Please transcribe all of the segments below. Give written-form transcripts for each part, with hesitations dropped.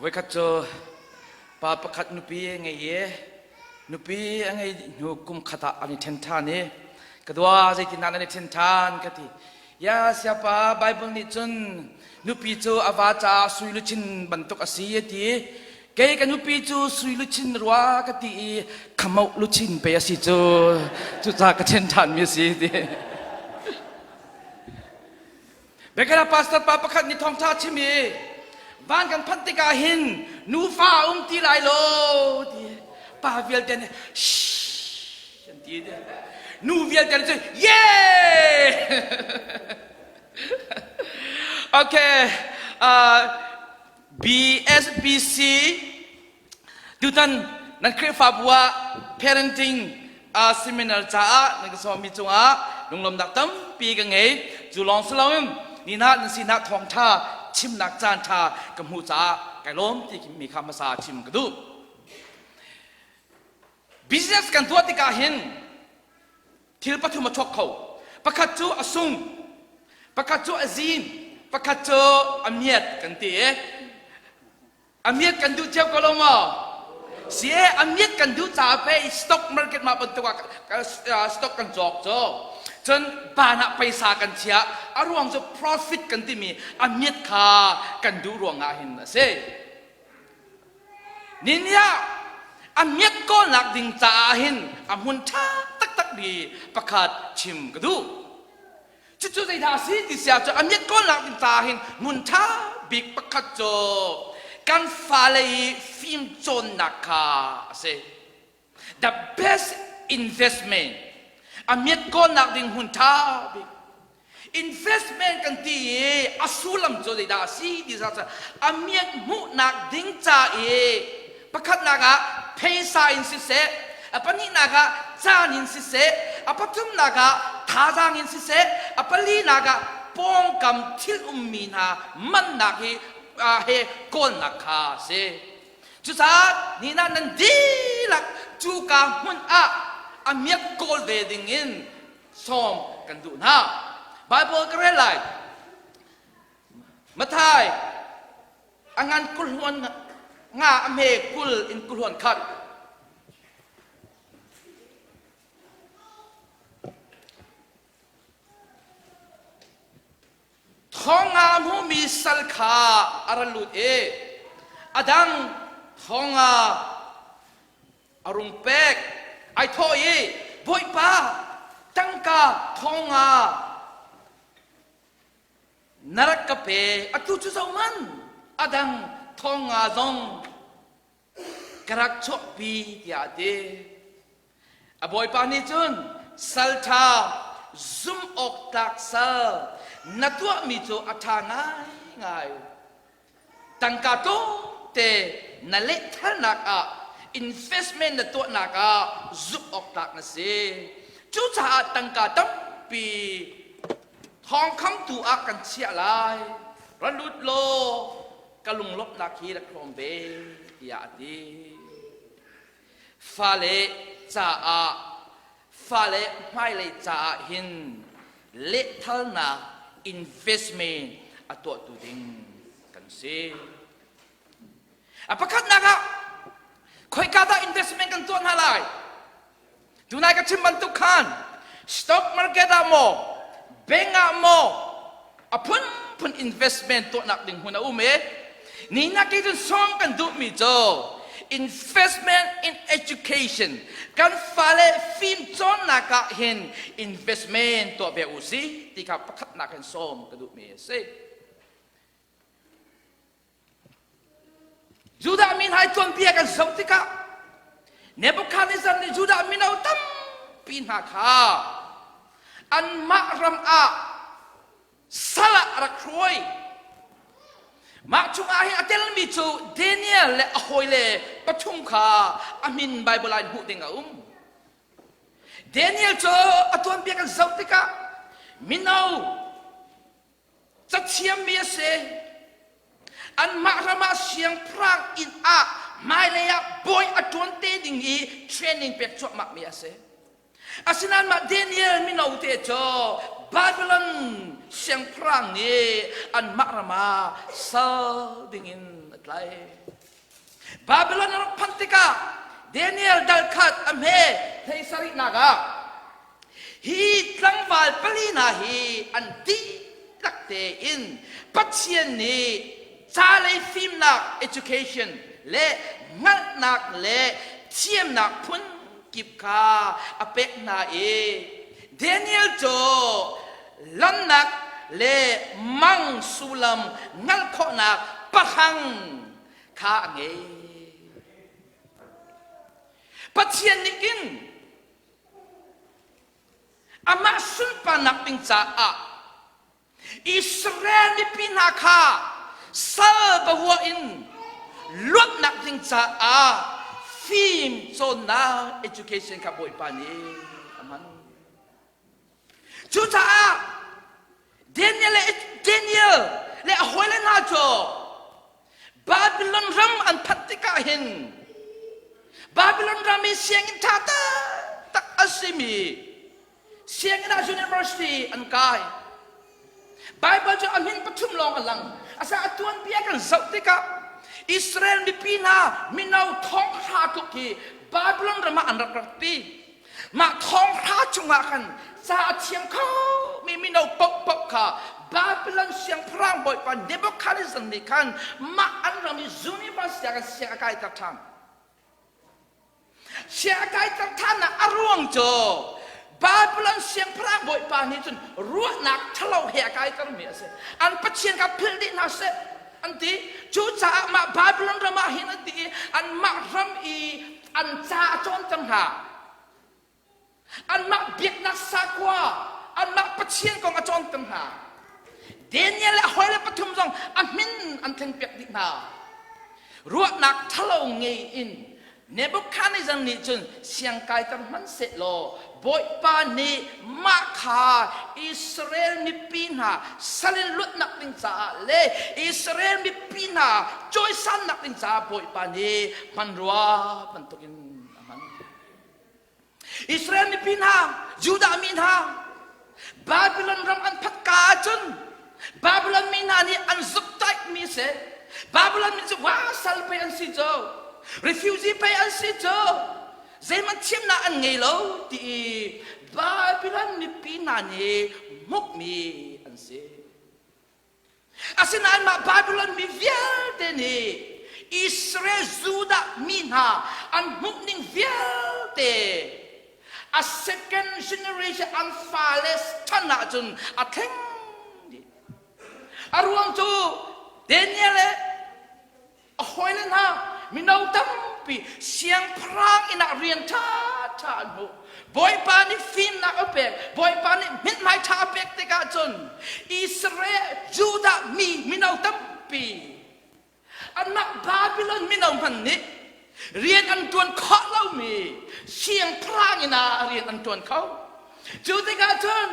Voikhat cu pa pakhat nupi a ngei i nupi a ngei hnu kum khat ah an i ṭhen ṭhan i ka dua zeitindah nan i ṭhen ṭhan ka ti. Ya siapa Bible nih cun nupi cu a va caah sui luchin bantuk a si a ti. Kei ka nupi cu sui luchin rua ka ti i khamoh luchin pe a si cu cucaah ka ṭhen ṭhanmi a si ti. Biakhiah pastor pa pakhat nih thawngṭha a chim i van kan phanh tikah hin nufa a um ti lai lo ti pa vialte nih shh an ti nu vialte nih cun yeah okay uh, BSBC Tutan nan Khrihfabu ah parenting uh, seminar caah nan ka sawmmi cungah lunglawmnak tampi ka ngei. Cu lawng si loin ni hna nan sinah thawngṭha chimnak caan ṭha ka hmuh caah kai lawm ti mi kha hmasa chim ka duh. Business kan tuah tikah hin thil pathum a chuak kho. Pakhat cu a sung, pakhat cu a zin, pakhat cu a miat kan ti i A miat kan duh cio ko lo maw? Si e, a miat kan duh caah pei stock market mah bantuk ah stock kan cawk cu. Cun ban ah paisa kan chiah. A ruang cu profit kan timi a miat kha kan duh ruangah hin a si. Ninia a miat kawlnak ding caah hin a hmun ṭha taktak mi pakhat chim ka duh. Cucu zeidah a si ti si ahcun a miat kawlnak ding caah hin hmun ṭha bik pakhat cu kan fale i fimcawnnak kha a si. The best investment a miat kawlnak ding hmun ṭha bik investment kan ti i a sullam cu zeidah a si ti ahcun a miat hmuhnak ding ca i Pakhatnak ah phaisa in siseh, a pahnihnak ah caan in siseh, a pathumnak ah thazaang in siseh, a palinak ah pawngkam thil ummi hna mannak hi he kawlnak kha a si. Cucaah ni hna nan dihlak cuka hmun ah a miak kawl ve ding in sawm kan duh hna. Bible ka rel lai. Mathai A ngan kulhuan nga a hme 20 in kulhuan khat. Thong nga a hmumi sal kha a ra lut i a dang thong nga a rung pek. Ai thawh i, Bawipa, tangka thong nga Na rak ka pe, atu cu zohhmanh, a dang thong nga zong ka rak chuahpi, tiah a ti. A bawipa nih cun, Sal ṭha, zumh awk tlak sal, na tuahmi cu a ṭha ngaingai. Tangka tlawmte na lehthalnak ah investment na tuahnak ah zumh awk tlak na si. Cucaah tangka tampi thawngkhamtu ah kan chiah lai. Ra lut law ka lunglawmhnak hi rak hrawm ve tiah a ti. Fale caah fale hmailei caah hin lehthalnak investment a tuahtu ding kan si. A pakhatnak ah khoika dah investment kan tuah hna lai? Tunai ka chim bantuk khan stock market ah maw bank ah maw a phunphun investment tuahnak ding hmun a um i ni nak cun sawm kan duhmi cu investment in education kan fale fimcawnnak ah hin investment tuah ve u si ti kha pakhatnak in sawm ka duhmi a si. Judah mi hna i tuanbia kan zoh tikah Nebuchadnezzar nih Judah mino tampi hna kha anmah ram ah sal ah a rak hruai. Mah chungah hin a telmi cu Daniel le a hawile pathum kha a min Baibal ah in hmuh ding a um. Daniel cu a tuanbia kan zoh tikah mino Cathiammi a si. Anmah ram ah siangpahrang inn ah hmailei ah bawi a ṭuan te ding i training pek cuahmahmi a si. Asinain mah Daniel mino te cu Babylon siangpahrang nih anmah ram ah sal dingin a tlaih. Babylon a rak phanh tikah Daniel dal khat a hme hlei sarihnak ah hi tlangval pali hna hi an dihlak tein Pathian nih ca lei fimnak education le hngalhnak le thiamnak phun kip kha a pek hna i Daniel cu lamnak le mang sullam hngalh khawhnak pahrang kha a ngei. Pathian nih kin amah sunparnak ding caah Israel mipi hna kha sal bahua in luatnak ding caah fim cawnnak education kha Bawipa nih a hman. Cucaah Daniel le Daniel le a hawile hna cu Babylon ram an phanh tikah hin Babylon ram i sianginn ṭha taktak a simi sianginn ah university an kai. Bible cu a min pathum lawng a lang. Asa a tuanbia kan zoh tikah Israel mipi hna mino thonghra tluk hi Babylon ram ah an rak ratpi. Mah thonghra chungah khan ca a thiam khomi mino paohpaoh kha Babylon siangpahrang bawipa Nebuchadnezzar nih khan mah an ram i university ah khan siang a kaiter ṭhan. Siang a kaiter ṭhannak a ruang cu Babylon siangpahrang bawipa nih cun ruahnak ṭhalo he a kaitermi a si. An pathian kha philh dih hna seh an ti. Cucaah mah Babylon ram ah hin an ti i anmah ram i an ca a cawnter hna. Anmah biaknak sakhua, anmah Pathian kong a cawnter hna. Daniel le a hawile pathum zong a min an thlengpiak dih hna. Ruahnak ṭhalo ngei in Nebuchadnezzar nih cun siangkaiter hmanhsehlaw Bawipa nih mah kha Israel mipi hna salin luatnak ding caah le Israel mipi hna cawisannak ding caah Bawipa nih hmanrua bantukin a hman. Israel mipi hna, Judah mi hna, Babylon ram an phak ka ahcun Babylon mi hna nih an zuktaihmi si. Babylon mi cu wa sal pei an si cu, refugee pei an si cu, zeihmanh thiamnak an ngei lo ti i Babylon mipi hna nih hmukmi an si. Asinain mah Babylon mi vialte nih Israel Judah mi hna an hmuhning vialte a second generation an fale chan ahcun a thleng dih. A ruang cu Daniel le a hawile hna mino tampi siangpahrang inn ah rian ṭhaṭha an hmu. Bawipa nih fimnak a pek, Bawipa nih mithmai ṭha a pek tikah cun Israel Judah mi mino tampi anmah Babylon mino hmanh nih rian an ṭuan khawh lomi siangpahrang inn ah rian an ṭuan kho. Cu tikah cun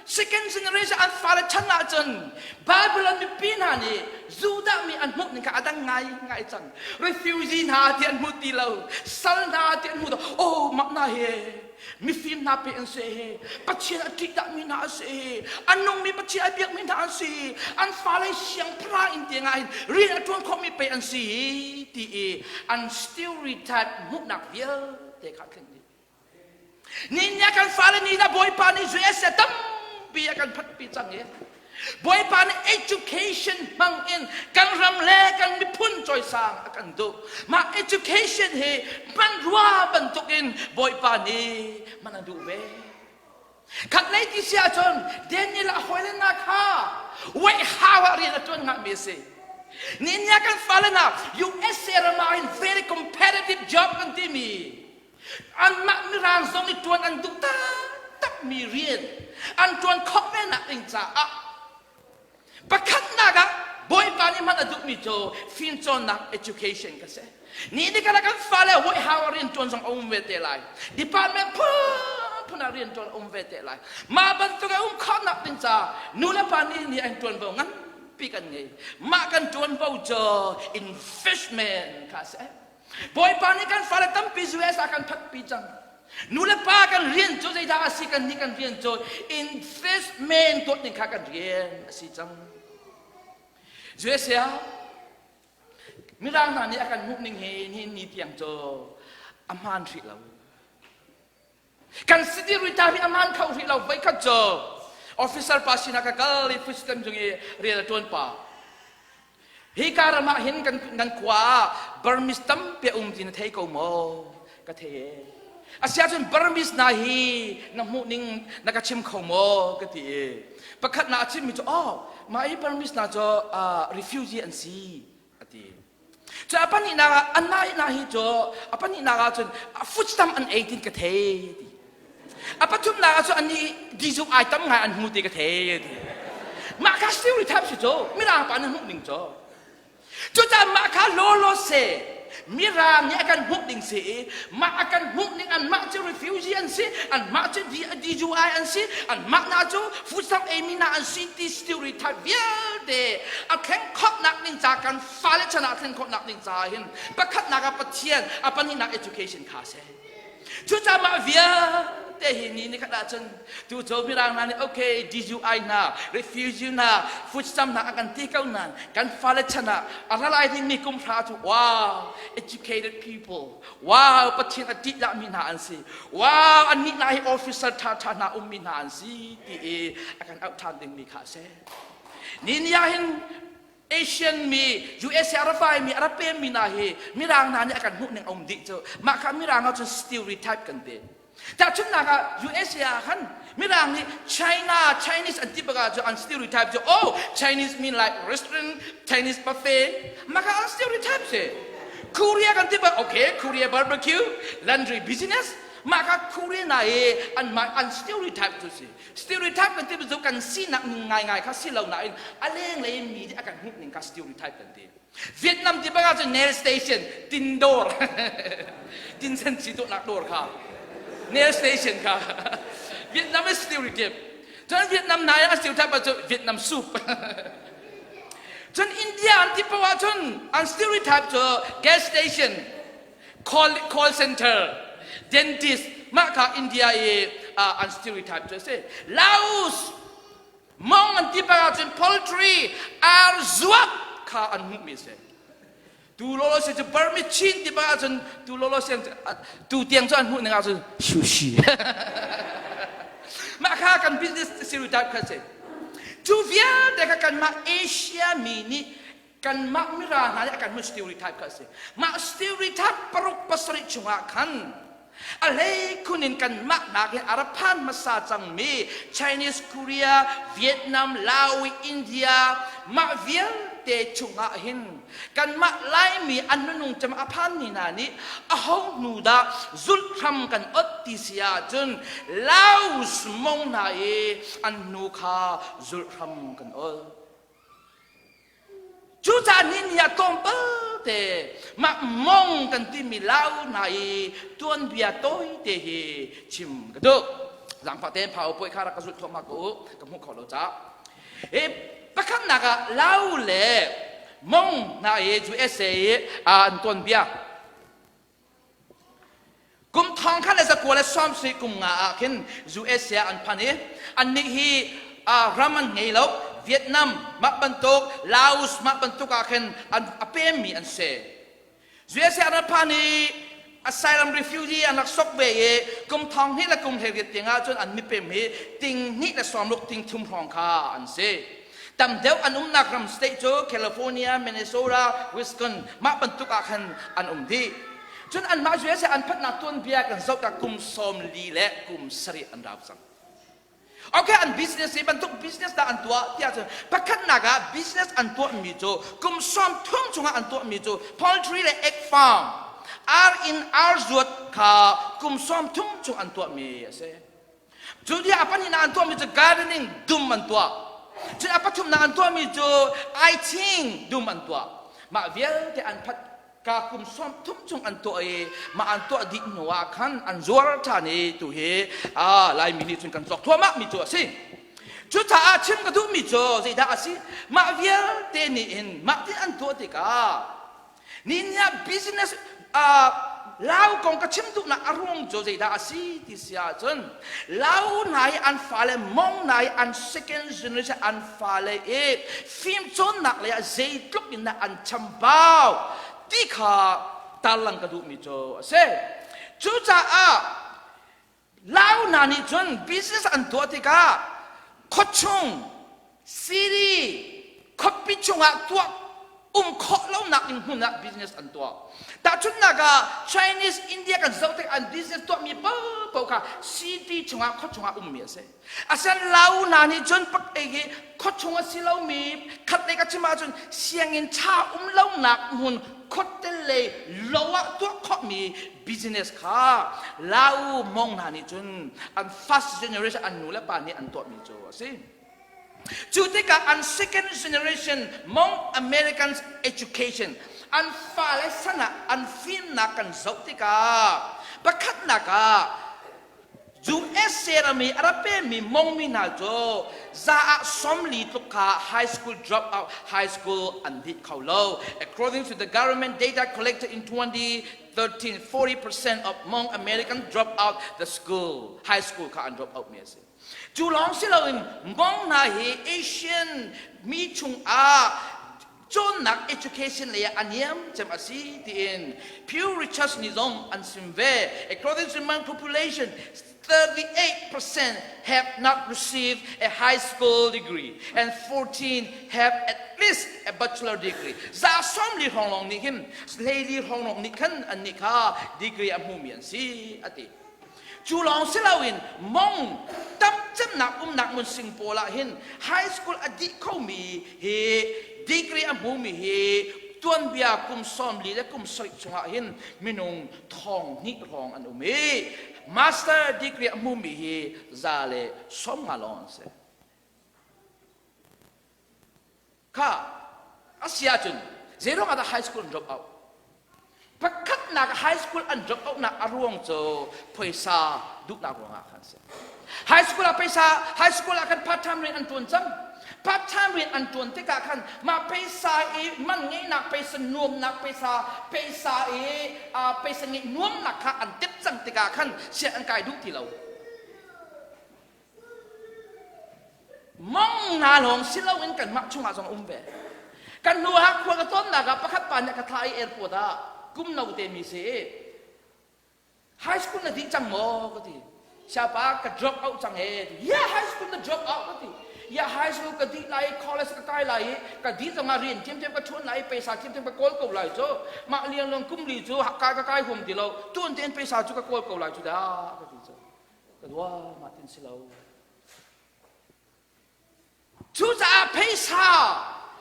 second generation an fale chan ahcun Babylon mipi hna nih Judah mi an hmuh ning kha a dang ngai ngai cang. Refugee hna ti an hmu ti lo, sal hna ti an hmu lo. Oh, mah hna hi mifim hna pe an si hi, Pathian a ṭihdah mi hna an si hi, a nungmi Pathian a biakmi hna an si, an fale siangpahrang in tiangah hin rian a ṭuan khawhmi pe an si ti i an stereotype hmuhnak vialte kha a tling dih. Nihin kan fale nih na Bawipa nih USA tampi a kan phatpi cang i Bawipa nih education hmang in kan ram le kan miphun cawisang a kan duh. Mah education hi hmanrua bantukin Bawipa nih hman a duh ve. Khatlei ti si ahcun Daniel a hawile hna kha weih hau ah rian a ṭuan hngami a si. Nihin ni ah kan fale hna USA ram ah hin very competitive job kan timi Anmah Mirang zong i ṭuan an duh taktakmi rian an ṭuan khawh ve nak ding caah pakhatnak ah Bawipa nih hman a duhmi cu fimcawnnak education ka si. Ni ni kan kan fale hawihau ah rian ṭuan zong a um ve te lai. Department phunphun ah rian ṭuan a um ve te lai. Mah bantuk a um khawhnak ding caah nu le pa nih nih an ṭuanvo nganpi kan ngei. Mah kan ṭuanvo cu investment kha a si. Bawipa nih kan fale tampi US ah kan phatpi cang. Nu le pa kan rian cu zeidah a si kan nih kan rian cu investment tuah ding kha kan rian a si cang. USA ah Mirang hna nih a kan hmuh ning hi nihin ni tiang cu a hmaan hrih lo. Kan stereotype hi a hmaan kho hrih lo. Voikhat cu officer pa sinah ka kal i food stamp cung i rian a ṭuan pa. Hi ka ram ah hin kan kan khua ah Burmese tampi a um ti na thei ko maw? Ka thei e. Asiahcun Burmese hna hi na hmuh ning na ka chim kho maw? Ka ti i pakhat na a chimmi cu oh mah hi Burmese hna cu uh, refugee an si a ti. Cu a pahnihnak ah anmah hna hi cu a pahnihnak ah cun food stamp an ei tin ka thei ti. A pathumnak ah cun annih dizuk ai tam ngai an hmu ti ka thei ti. Mah kha stereotype si cu mirang pa nih hmuh ning cu. Cucaah mah kha lawlaw se Mirang nih a kan hmuh ding si i mah a kan hmuh ning anmah cu refugee an si anmah cu DUI an si anmah hna cu food stamp eimi hna an si ti stereotype vialte a thleng khawhnak ding ca kan fale chan ah a thlen khawhnak ding caah hin pakhatnak ah Pathian a pahnihnak education kha a si. Cucaah mah vialte hi ni nikhat ahcun tu cu mirang hna nih okay DUI hna refugee hna food stamp hna a kan ti ko nain kan fale chan ah a ra lai dingmi kum hra cu wow educated people wow Pathian a ṭih mi hna an si wow annih hna hi officer ṭhaṭha hna ummi hna an si ti i a kan auh ṭhan dingmi kha a si. Ni ni ah hin Asian mi USA a ra faimi a ra pemmi hna hi mirang hna nih a kan hmuh ning a um dih cu mah kha mirang ah cun stereotype kan ti tahchunhnak ah USA ah khan mirang nih China Chinese an ti bak ah cu an stereotype cu oh Chinese mean like restaurant Chinese buffet mah kha an stereotype si Korea kan ti bak okay Korea barbecue laundry business mah kha Korea na i an mah an stereotype cu si Stereotype kan ti cu kan sinak ning ngaingai kha si lo nain a lenglei mi nih a kan hmuh ning kha stereotype kan ti. Vietnam ti bak ahcun nail station, tin dawr, tin sen si tuahnak dawr kha, nail station kha Vietnam is stereotype. Cun Vietnam hna a stereotype ah cu Vietnam soup. Cun India an ti poah ahcun an stereotype cu gas station, call, call center dentist mah kha India i uh, an stereotype cu a si Laos mong an ti bak ahcun poultry ar zuat kha an hmuhmi a si tu lolo si cu Burmese Chin ti bak ahcun tu lolo si tu tiang cu an hmuh ning ahcun sushi mah kha kan business stereotype kha si cu vialte kha kanmah Asia mi nih kanmah mirang hna nih a kan hmun stereotype kha a si mah stereotype paruk pasarih chungah khan a hleikhun in kanmah nakin a ra phan hmasa cangmi Chinese Korea Vietnam Laos India mah vialte chungah hin kanmah Laimi an nunung cem a phanmi hna nih aho hnu dah zulh hram kan ot ti si ahcun Laos mong hna i an hnu kha zulh hram kan ot Cucaah ni ni ah tlawmpal te mah mong kan timi lau hna i tuanbia tawite hi chim ka duh. Zaangfah tein PowerPoint kha rak ka zulh thluahmah ko u, ka hmuh kho lo caah. Hi pakhatnak ah lau le mong hna i USA i an tuanbia Kum thong khat le zakua le sawm sui kum nga ah khin USA ah an phan i annih hi ram an ngei lo Vietnam mah bantuk Laos mah bantuk ah khin an a pemmi an si USA an phan i asylum refugee an rak sok ve i kum thong hnih le kum 18 tiang ah cun an mipem hi ting hnih le sawmruk ting thum hrawng kha an si tam deuh an umnak ram state cu California, Minnesota, Wisconsin mah bantuk ah khan an um dih Cun anmah USA an phanhnak tuanbia kan zoh tikah kum 40 le kum sarih an rau cang. Okay, an business hi bantuk business dah an tuah tiah cun pakhatnak ah business an tuahmi cu kum 30 chungah an tuahmi cu poultry le egg farm ar in ar zuat kha kum 30 chung an tuahmi a si. Cu tiah a pahnihnak an tuahmi cu gardening dum an tuah. Cun a pathumnak an tuahmi cu aithing dum an tuah. Mah vialte an phat ka kum sawm thum chung an tuah i mah an tuah dih hnu ah khan an zuar ṭhan i tu hi Laimi nih cun kan cawk thluahmah mi cu a si. Cucaah chim ka duhmi cu zeidah a si? Mah vialte nih hin mah tin an tuah tikah Nihin ah business Lau kong ka chim duhnak a ruang cu zeidah a si ti si ahcun Lau hna hi an fale Mong hna hi an second generation an fale i fimcawnnak lei ah zeitluk in dah an chambau. ti kha tarlang ka duhmi cu a si. Cucaah Lau hna nih cun business an tuah tikah khuachung city khuapi chungah tuah um khawh lonak ding hmun ah business an tuah. Tahchunhnak ah Chinese India kan zoh tik an business tuahmi paohpaoh kha city chungah khuachung ah ummi a si. Asian Lau hna nih cun pak ei hi khuachung a si lomi khat lei ka chim ahcun sianginn ṭha um lonak hmun khuatel lei lo ah tuah khawhmi business kha Lau mong hna nih cun an first generation an nu le pa nih an tuahmi cu a si. Cu tikah an second generation Hmong Americans education an fale san ah an fimnak kan zoh tikah pakhatnak ah USA ram i a ra pemmi Hmong mi hna cu za ah 40 tluk kha high school drop out high school an dih kho lo. According to the government data collected in 2013, 40% of Hmong Americans drop out the school, high school kha an drop out mi a si. Cu lawng si loin Hmong hna hi Asian mi chungah cawnnak education lei ah a niam cem a si tiin Pew Research nih zong an sim ve. According to Hmong population, 38% have not received a high school degree and 14 have at least a bachelor degree. Za 40 hrawng lawng nih hin hleili hrawng lawng nih khan an nih kha degree a hmumi an si a ti. Cu lawng si loin mong tamcemnak umnak hmun sing pawl ah hin high school a dih khomi hi degree a hmumi hi tuanbia kum 40 le kum 70 chungah hin minung thong hnih hrawng an um i master degree a hmumi hi za le 50 lawng an si. Kha a si ahcun zeiruang ah dah high school an drop out? Pakhatnak high school an drop out nak a ruang cu phaisa duhnak ruangah khan si. High school ah phaisa high school ah khan part time rian an tuan cang. Part time rian an tuan tikah khan mah phaisa i man ngeihnak phaisa nuamnak phaisa phaisa i phaisa ngeih nuamnak kha an tep cang tikah khan sian an kai duh ti lo. Mong hna lawng si loin kanmah chungah zong um ve. Kan hnu ah khua ka tawnnak ah pakhat pa nih ka thlah i airport ah kum no te mi si. High school na dih cang maw ka ti. Siapa ka drop out cang e. Yeah, high school na drop out ka ti. Ya high school ka dih lai, college ka kai lai i ka dih zong ah rian thiamthiam ka ṭhuan lai i pesa thiamthiam ka kawl ko lai cu. Mah liang lawng kum li cu kai ka kai huam ti lo. Tuan tein pesa cu ka kawl ko lai cu dah ka ti cu. Ka dua mah tin si lo. Cucaah pheisa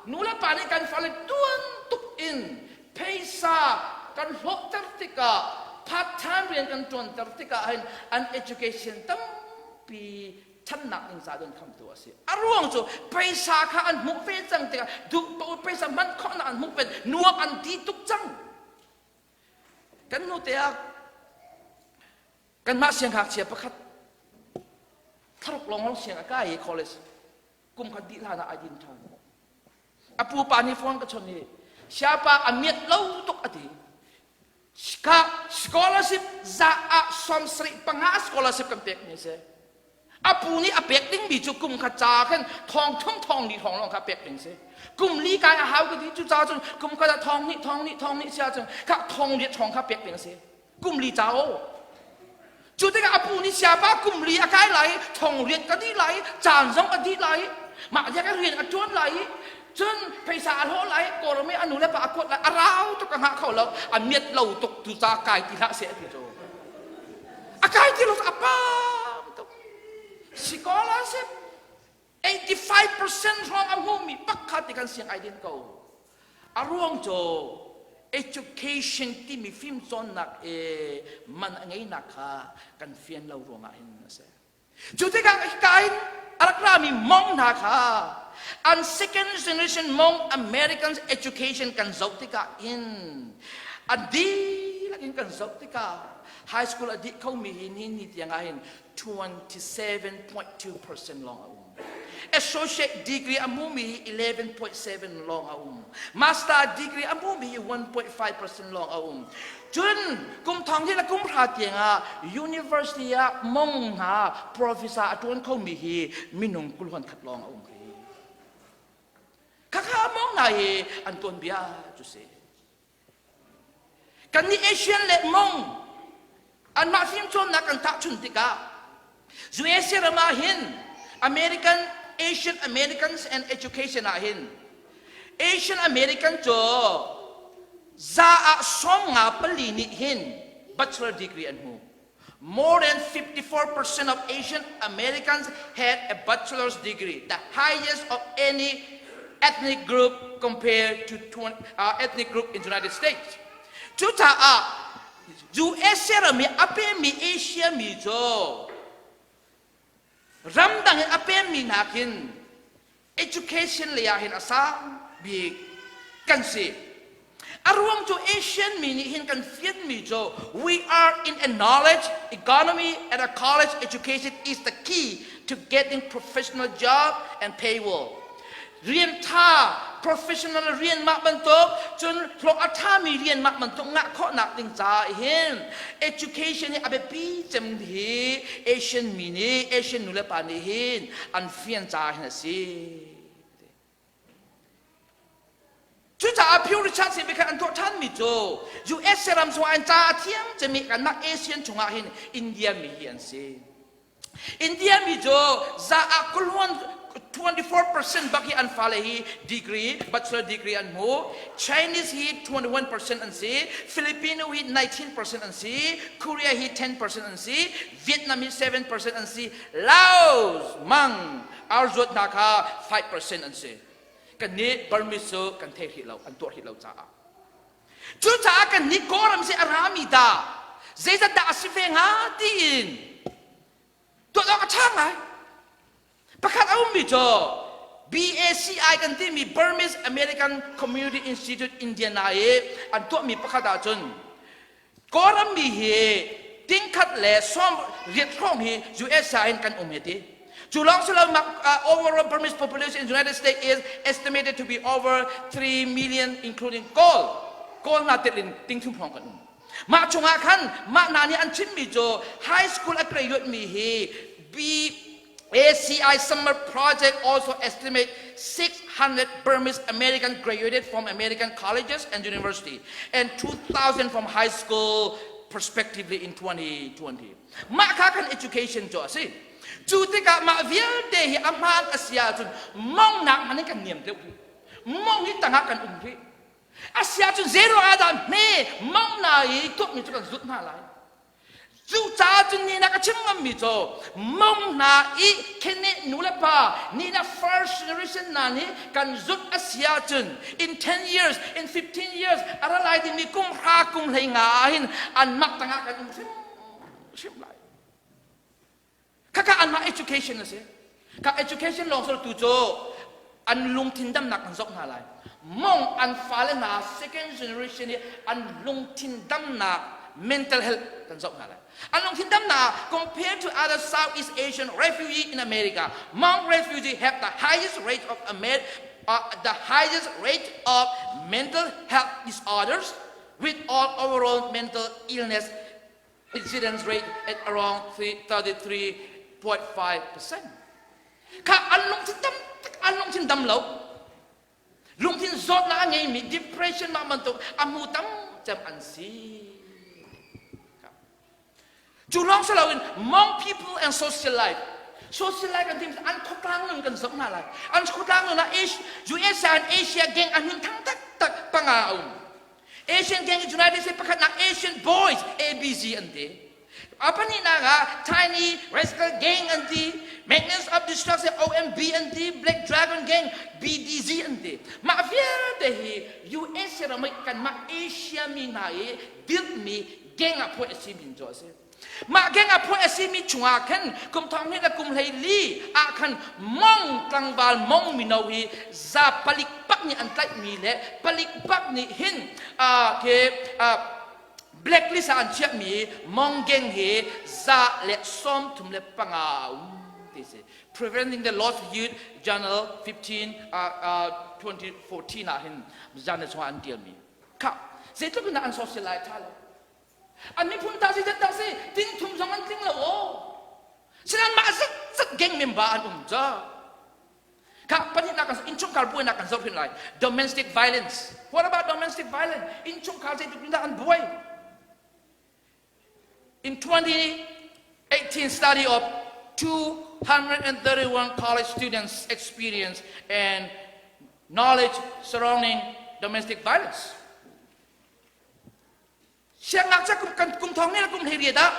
nulepa nih kan fale tuan tuk in pheisa kan hlawhter tikah part time rian kan ṭuanter tikah hin an education tampi ṭhannak ding ca don khamtu a si. A ruang cu pheisa kha an hmuh ve cang tikah duh paoh pheisa hman khawhnak an hmuh ve nuam an ti tuk cang. Kan nu te ah Kanmah siangngakchia pakhat thlaruk lawng lawng siang a kai i college kum khat dih hlan ah ai din ṭhan. A pupa nih phone ka chawnh i siapa a miat lo tuk a ti. Ka scholarship za ah 75 scholarship kan pek mi si. A pu nih a pek dingmi cu kum khat ca khan thong thum thong li thong lawng kha pek ding si. Kum li kai a hau ka ti cu ca cun kum khat ah thong hnih thong hnih thong hnih sia cun kha thong riat thong kha pek ding si. Kum li ca o. Cu tikah a pu nih siapa kum li a kai lai i thong riat ka dih lai i caan zong a dih lai i mah dia ka rian a ṭuan lai i cun phaisa a hlawh lai kawlram i a nu le pa a kuat lai a rau tuk a hngah kho lo a miat lo tuk tu ca kai ti hlah seh a ti cu a kai ti lo a pam tuk scholarship 85% hrawng a hmumi pakhat ti kan siang ai din ko. A ruang cu education timi fimcawnnak i man a ngeinak kha kan fian lo ruangah hin a si. Cu tikah hika in a rak rami Hmong hna kha an second generation Hmong American education kan zoh tikah in a dihlak in kan zoh tikah high school a dih khomi hi ni ni tiang ah hin 27.2% lawng a um. Associate degree a hmumi hi 11.7 lawng a um. Master degree a hmumi hi 1.5% lawng a um. Cun kum thong hi le kum hra tiang ah university ah mong hna professor a ṭuan khomi hi minung kulhuan khat lawng a um rih. Khakha mong hna hi an tuanbia cu si. Kannih Asian le Hmong anmah fimcawnnak kan tahchun tikah USA ram ah hin American Asian Americans and Education ah hin Asian American cu za ah 54 nih hin bachelor degree an hmu. More than 54% of Asian Americans had a bachelor's degree, the highest of any ethnic group compared to 20, uh, ethnic group in the United States. Cucaah US ram i a pemi Asia mi cu ramdang in a pemmi nakin education lei ah hin a sang bik kan si. A ruang cu Asian mi nih hin kan fianmi cu we are in a knowledge economy and a college education is the key to getting professional job and pay well. Rian ṭha professional rian mah bantuk cun hlawh a ṭhami rian mah bantuk ngah khawhnak ding caah hin education hi a biapi cem hi Asian mi nih Asian nu le pa nih hin an fian caah hin a si. Cucaah Pew Research nih biakhat an tuah ṭhanmi cu US ram chungah in ca a thiam cemmi kanmah Asian chungah hin India mi hi an si. India mi cu za ah kuluan 24% bak hi an fale hi degree bachelor degree an hmu. Chinese hi 21% an si, Filipino hi 19% an si, Korea hi 10% an si, Vietnam hi 7% an si, Laos, Mang, Arzuat hna kha 5% an si. Kannih Burmese cu kan thei hrih lo, an tuah hrih lo caah. Cucaah kannih Kawlram si a rami dah zeizat dah a si ve hnga tiin tuah awk a ṭha ngai. Pakhat a ummi cu BACI kan timi Burmese American Community Institute Indiana i an tuahmi pakhat ahcun Kawlram mi hi tingkhat le sawm riat hrawng hi US ah hin kan um hi ti. Cu lawng si lo overall Burmese population in United States is estimated to be over 3 million including Kawl. Kawl hna tel in ting thum hrawng kan um. Mah chungah khan mah hna nih an chimmi cu high school a graduate mi hi B ACI Summer Project also estimate 600 Burmese American graduated from American colleges and university and 2,000 from high school prospectively in 2020. Mah kha kan education cu a si. Cu tikah mah vialte hi a hmaan a si ahcun mongnak hmanh in kan niam deuh rih. Mong hi tangah kan um rih. A si ahcun zero ah dah hme mong na i tuakmi cu kan zut hna lai. Cucaah cun ni na ka chim ngammi cu mong hna i kheneh nu le pa ni na first generation hna nih kan zut a si ahcun in 10 years in 15 years a ra lai dingmi kum hra kum hlei nga ah hin an mak tangah kan um hrimhrim lai. Khakha anmah education a si. Ka education lawng tu cu an lungthin damnak an zoh hna lai. Mong an fale hna second generation i an lungthin damnak mental health kan zoh hna lai. An lungthin damnak compared to other Southeast Asian refugee in America, Hmong refugee have the highest rate of Amer uh, the highest rate of mental health disorders with all overall mental illness incidence rate at around 33.5%. Kha an lungthin dam an lungthin dam lo. Lungthin zawtnak a ngeimi depression mah bantuk a hmu tam cem an si. Cu lawng si loin Hmong people and social life social life kan tim an khuatlang nun kan zoh hna lai an khuatlang nun ah USA and Asia gang an hun thang taktak panga a um Asian Gang United States pakhatnak Asian Boys ABC an ti. A pahnihnak ah Tiny Rascal Gang an ti, Magnus of Destruction OMB an ti, Black Dragon Gang BDZ an ti. Mah vialte hi US ram i kanmah Asia mi hna i dirhmi gang ah phuah a si min cu a si. Mah gang ah phuah a simi chungah khan kum thong hnih le kum hlei li ah khan mong tlangval mong mino hi za palik pak nih an tlaihmi le palik pak nih hin khi blacklist ah an chiahmi mong gang hi za le 35 um ti si. Preventing the Lost Youth Journal 15 uh, 2014 ah hin journal chungah an tialmi kha zeitluk in an social lai tha lo An miphun ta si zat dah si ting thum zong an tling lo aw. Sinan mah zat zat gang member an um ca. Kha pahnihnak kan innchungkhar buainak kan zoh hrin lai. Domestic violence. What about domestic violence? Innchungkhar zeitluk in dah an buai? In 2018 study of 231 college students experience and knowledge surrounding domestic violence. Siangngakchia kum kan kum thong ne kum hlei riat ah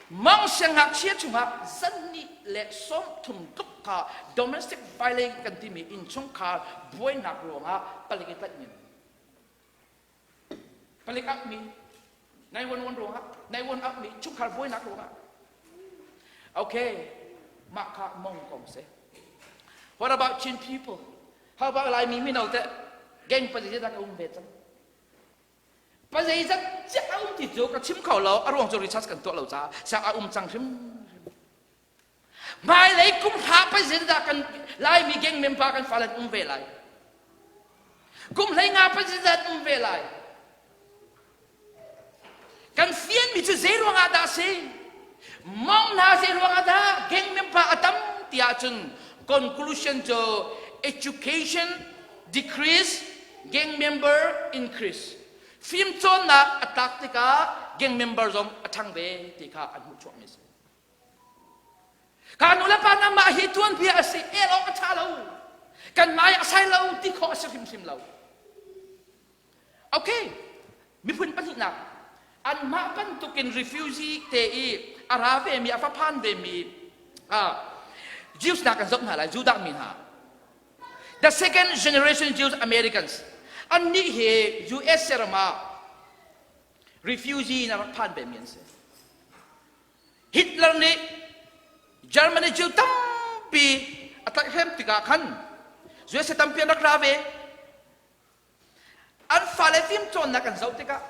mang siangngakchia chungah zanni le sawmthum tluk kha domestic violence kan timi innchungkhar buainak ruangah palik i tlaih min palik ak mi 911 ruangah 911 ak mi chungkhar buainak ruangah okay mah kha mong kong si what about Chin people how about Laimi mino te gang pa zeizat ka um ve cang pa zeizat chiah a um ti cu ka chim kho lo a ruang cu research kan tuah lo caah sak a um cang hrim Hmailei kum hra pei zeidah kan Laimi gang member kan fale an um ve lai. Kum hlei nga pei zeidah an um ve lai. Kan fianmi cu zei ruangah dah si? Mong hna zei ruangah dah gang member a tam ti ahcun conclusion cu education decrease, gang member increase. Fimcawnnak a tlak tikah gang member zong a ṭhang ve ti kha an hmuhchuahmi a si. Ka nu le pa na mah hi tuanbia a si el awk a ṭha lo. Kan mai a sai lo ti khawh a si hrimhrim lo. Okay, miphun pahnihnak anmah bantukin refugee te i a ra vemi a va phan vemi uh, Jews hna kan zoh hna lai Judah mi hna the second generation Jews Americans annih hi US ram ah refugee in a rak phan vemi an si Hitler nih Germany Jew tampi a tlaihhrem tikah khan USA tampi an rak ra ve. An fale fimcawnnak an zoh tikah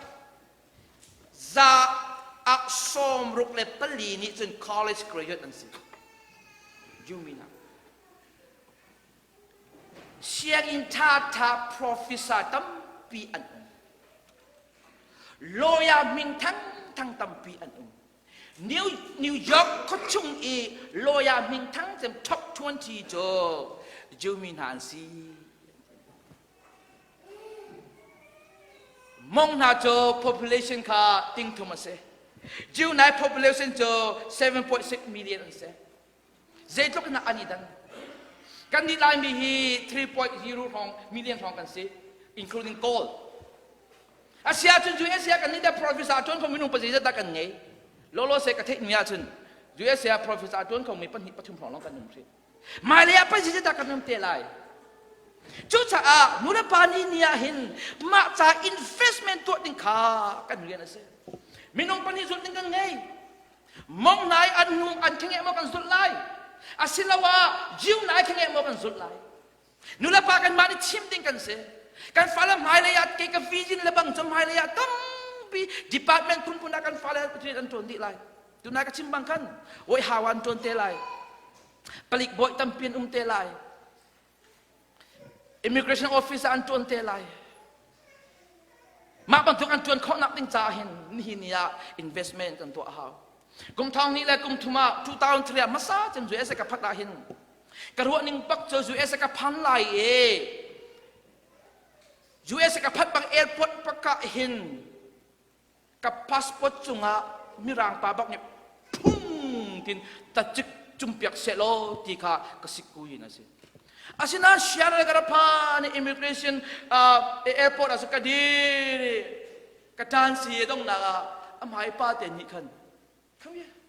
za ah 64 nih cun college graduate an si. Jew mi hna. Sianginn ṭhaṭha professor tampi an um. Lawyer min thangthang tampi an um. New, New York khuachung i lawyer min thang cem top 20 cu Jew mi hna an si. Mong hna cu population kha ting thum a si. Jew nai population cu 7.6 million an si. Zeitluk in an i dan. Kan nih Laimi hi 3.0 hrawng million hrawng kan si, including gold. Asia cun US ah kan nih dah professor ṭuan kho minung pa zeizat dah kan ngei. Lolo se ka theih mi ahcun US ah professor ṭuan kho mi pahnih pathum hrawng lawng kan um hrih. Hmailei ah pa zeizat dah kan um te lai. Cucaah nulepa nih ni ah hin mah ca investment tuah ding kha kan rian a si. Minung pahnih zulh ding kan ngei. Mong nai an nu an khengeh maw kan zulh lai asiloah Jew nai khengeh maw kan zulh lai nulepa kan mah nih chim ding kan si kan fale hmailei ah kei ka vision le bang cu hmailei ah tampi department phunphun ah kan fale rian an ṭuan dih lai tunai ka chim bang khan oi hawa an ṭuan te lai palik bawi tampi an um te lai Immigration office ah an ṭuan te lai. Mah bantuk an ṭuan khawhnak ding caah hin nihin ni ah investment kan tuah a hau. Kum thong hnih le kum thum ah 2003 ah hmasa cem USA ka phat ah hin ka ruah ning bak cu USA ka phan lai i USA ka phat bang airport pakah hin ka passport cungah mirang pa bak nih phung tin tacik cumpiak sehlaw ti kha ka sikku in a si asinain sian le ka phan immigration uh, airport ah ka dir ka tan si dongnak ah a hmai pa te nih khan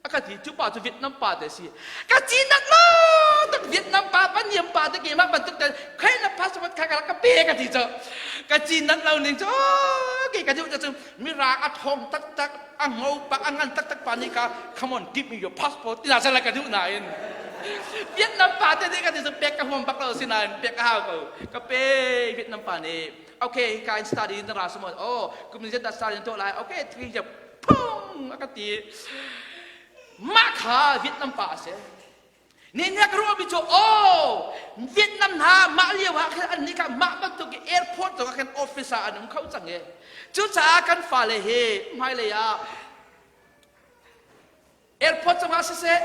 a ka ti cu pa cu Vietnam pa te si ka ci nak lo tak Vietnam pa pa niam pa te keimah bantuk te khei na passport kha ka pe ka ti cu ka ci nak lo ning cu ke ka duh cu mirang a thong tak tak a ngo pa a ngan tak tak pa nih ka come on give me your passport tina sala ka duh nain Vietnam pa te nih ka ti cu pek ka huam bak lo si nain pek ka hau ko ka pe Vietnam pa nih okay ka in study na ra sumon oh kum ni zet da study to lai okay three year phung a ka ti mah kha Vietnam pa a si ni nih ka ruahmi cu oh Vietnam hna mah lio ah khan an nih kha mah bantuk airport zong ah khan office ah an um kho cang i cucaah kan fale hi hmailei ah airport zongah siseh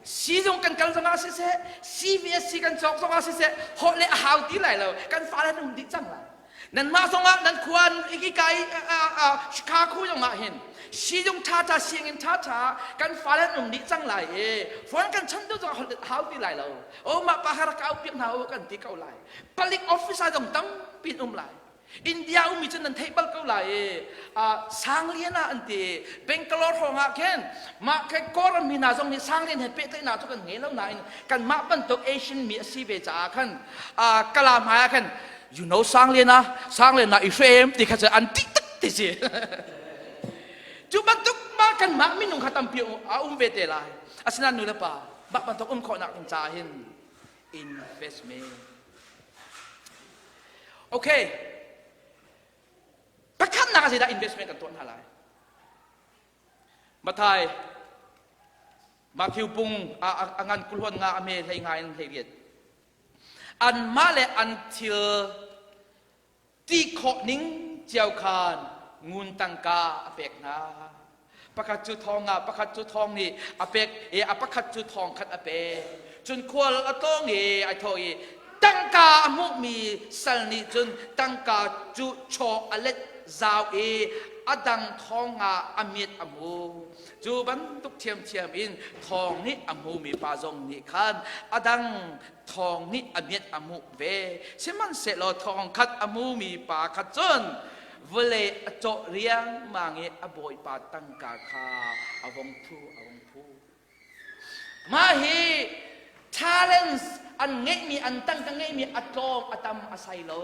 sizung kan kal zongah siseh CVSC kan cawk zongah siseh holh le a hau ti lai lo kan fale an um dih cang lai. Nanmah zongah nan khua hika i Chicago zongah hin sizung ṭhaṭha sianginn ṭhaṭha kan fale an um dih cang lai i phone kan chanh duh zongah holh hau ti lai lo. O mah pa kha rak ka auh piak hna u kan ti ko lai. Palik officer zong tampi an um lai. India ummi cu nan theih bal ko lai i Sanglian ah an ti Bangalore hrawng ah khin mah khe Kawlram mi hna zong nih Sanglian he pehtlaihnak cu kan ngei lo nain kanmah bantuk Asian mi a si ve caah khan Kala hmai ah khan you know Sanglian ah Sanglian ah i hrem ti kha cu an tih tak ti si cu bantuk mah kanmah minung kha tampi a um ve te lai asinain nu le pa mah bantuk um khawhnak ding caah hin investment Okay. Pakhatnak ah zeidah investment kan tuah hna lai? Mathai Matthew pung a ngan kulhuan nga a me hlei nga in hlei riat. Anmah le an thil ti khawh ning cio khan ngun tangka a pek hna. Pakhat cu thong nga, pakhat cu thong nih a pek i a pakhat cu thong khat a pek. Cun khual a tlawng i ai thawh i tangka a hmuhmi sal nih cun tangka cu chaw a let zau i a dang thong nga a miat a hmu. Cu bantuk ṭhiamṭhiam in thong nih a hmumi pa zong nih khan a dang thong nih a miat a hmuh ve. Sihmanhsehlaw thong khat a hmumi pa kha cun vawlei a cawh riangmang i a bawipa tangka kha a vong phu a vong phu. Mah hi talents an ngeihmi an tangka ngeihmi a tlawm a tam a sai lo.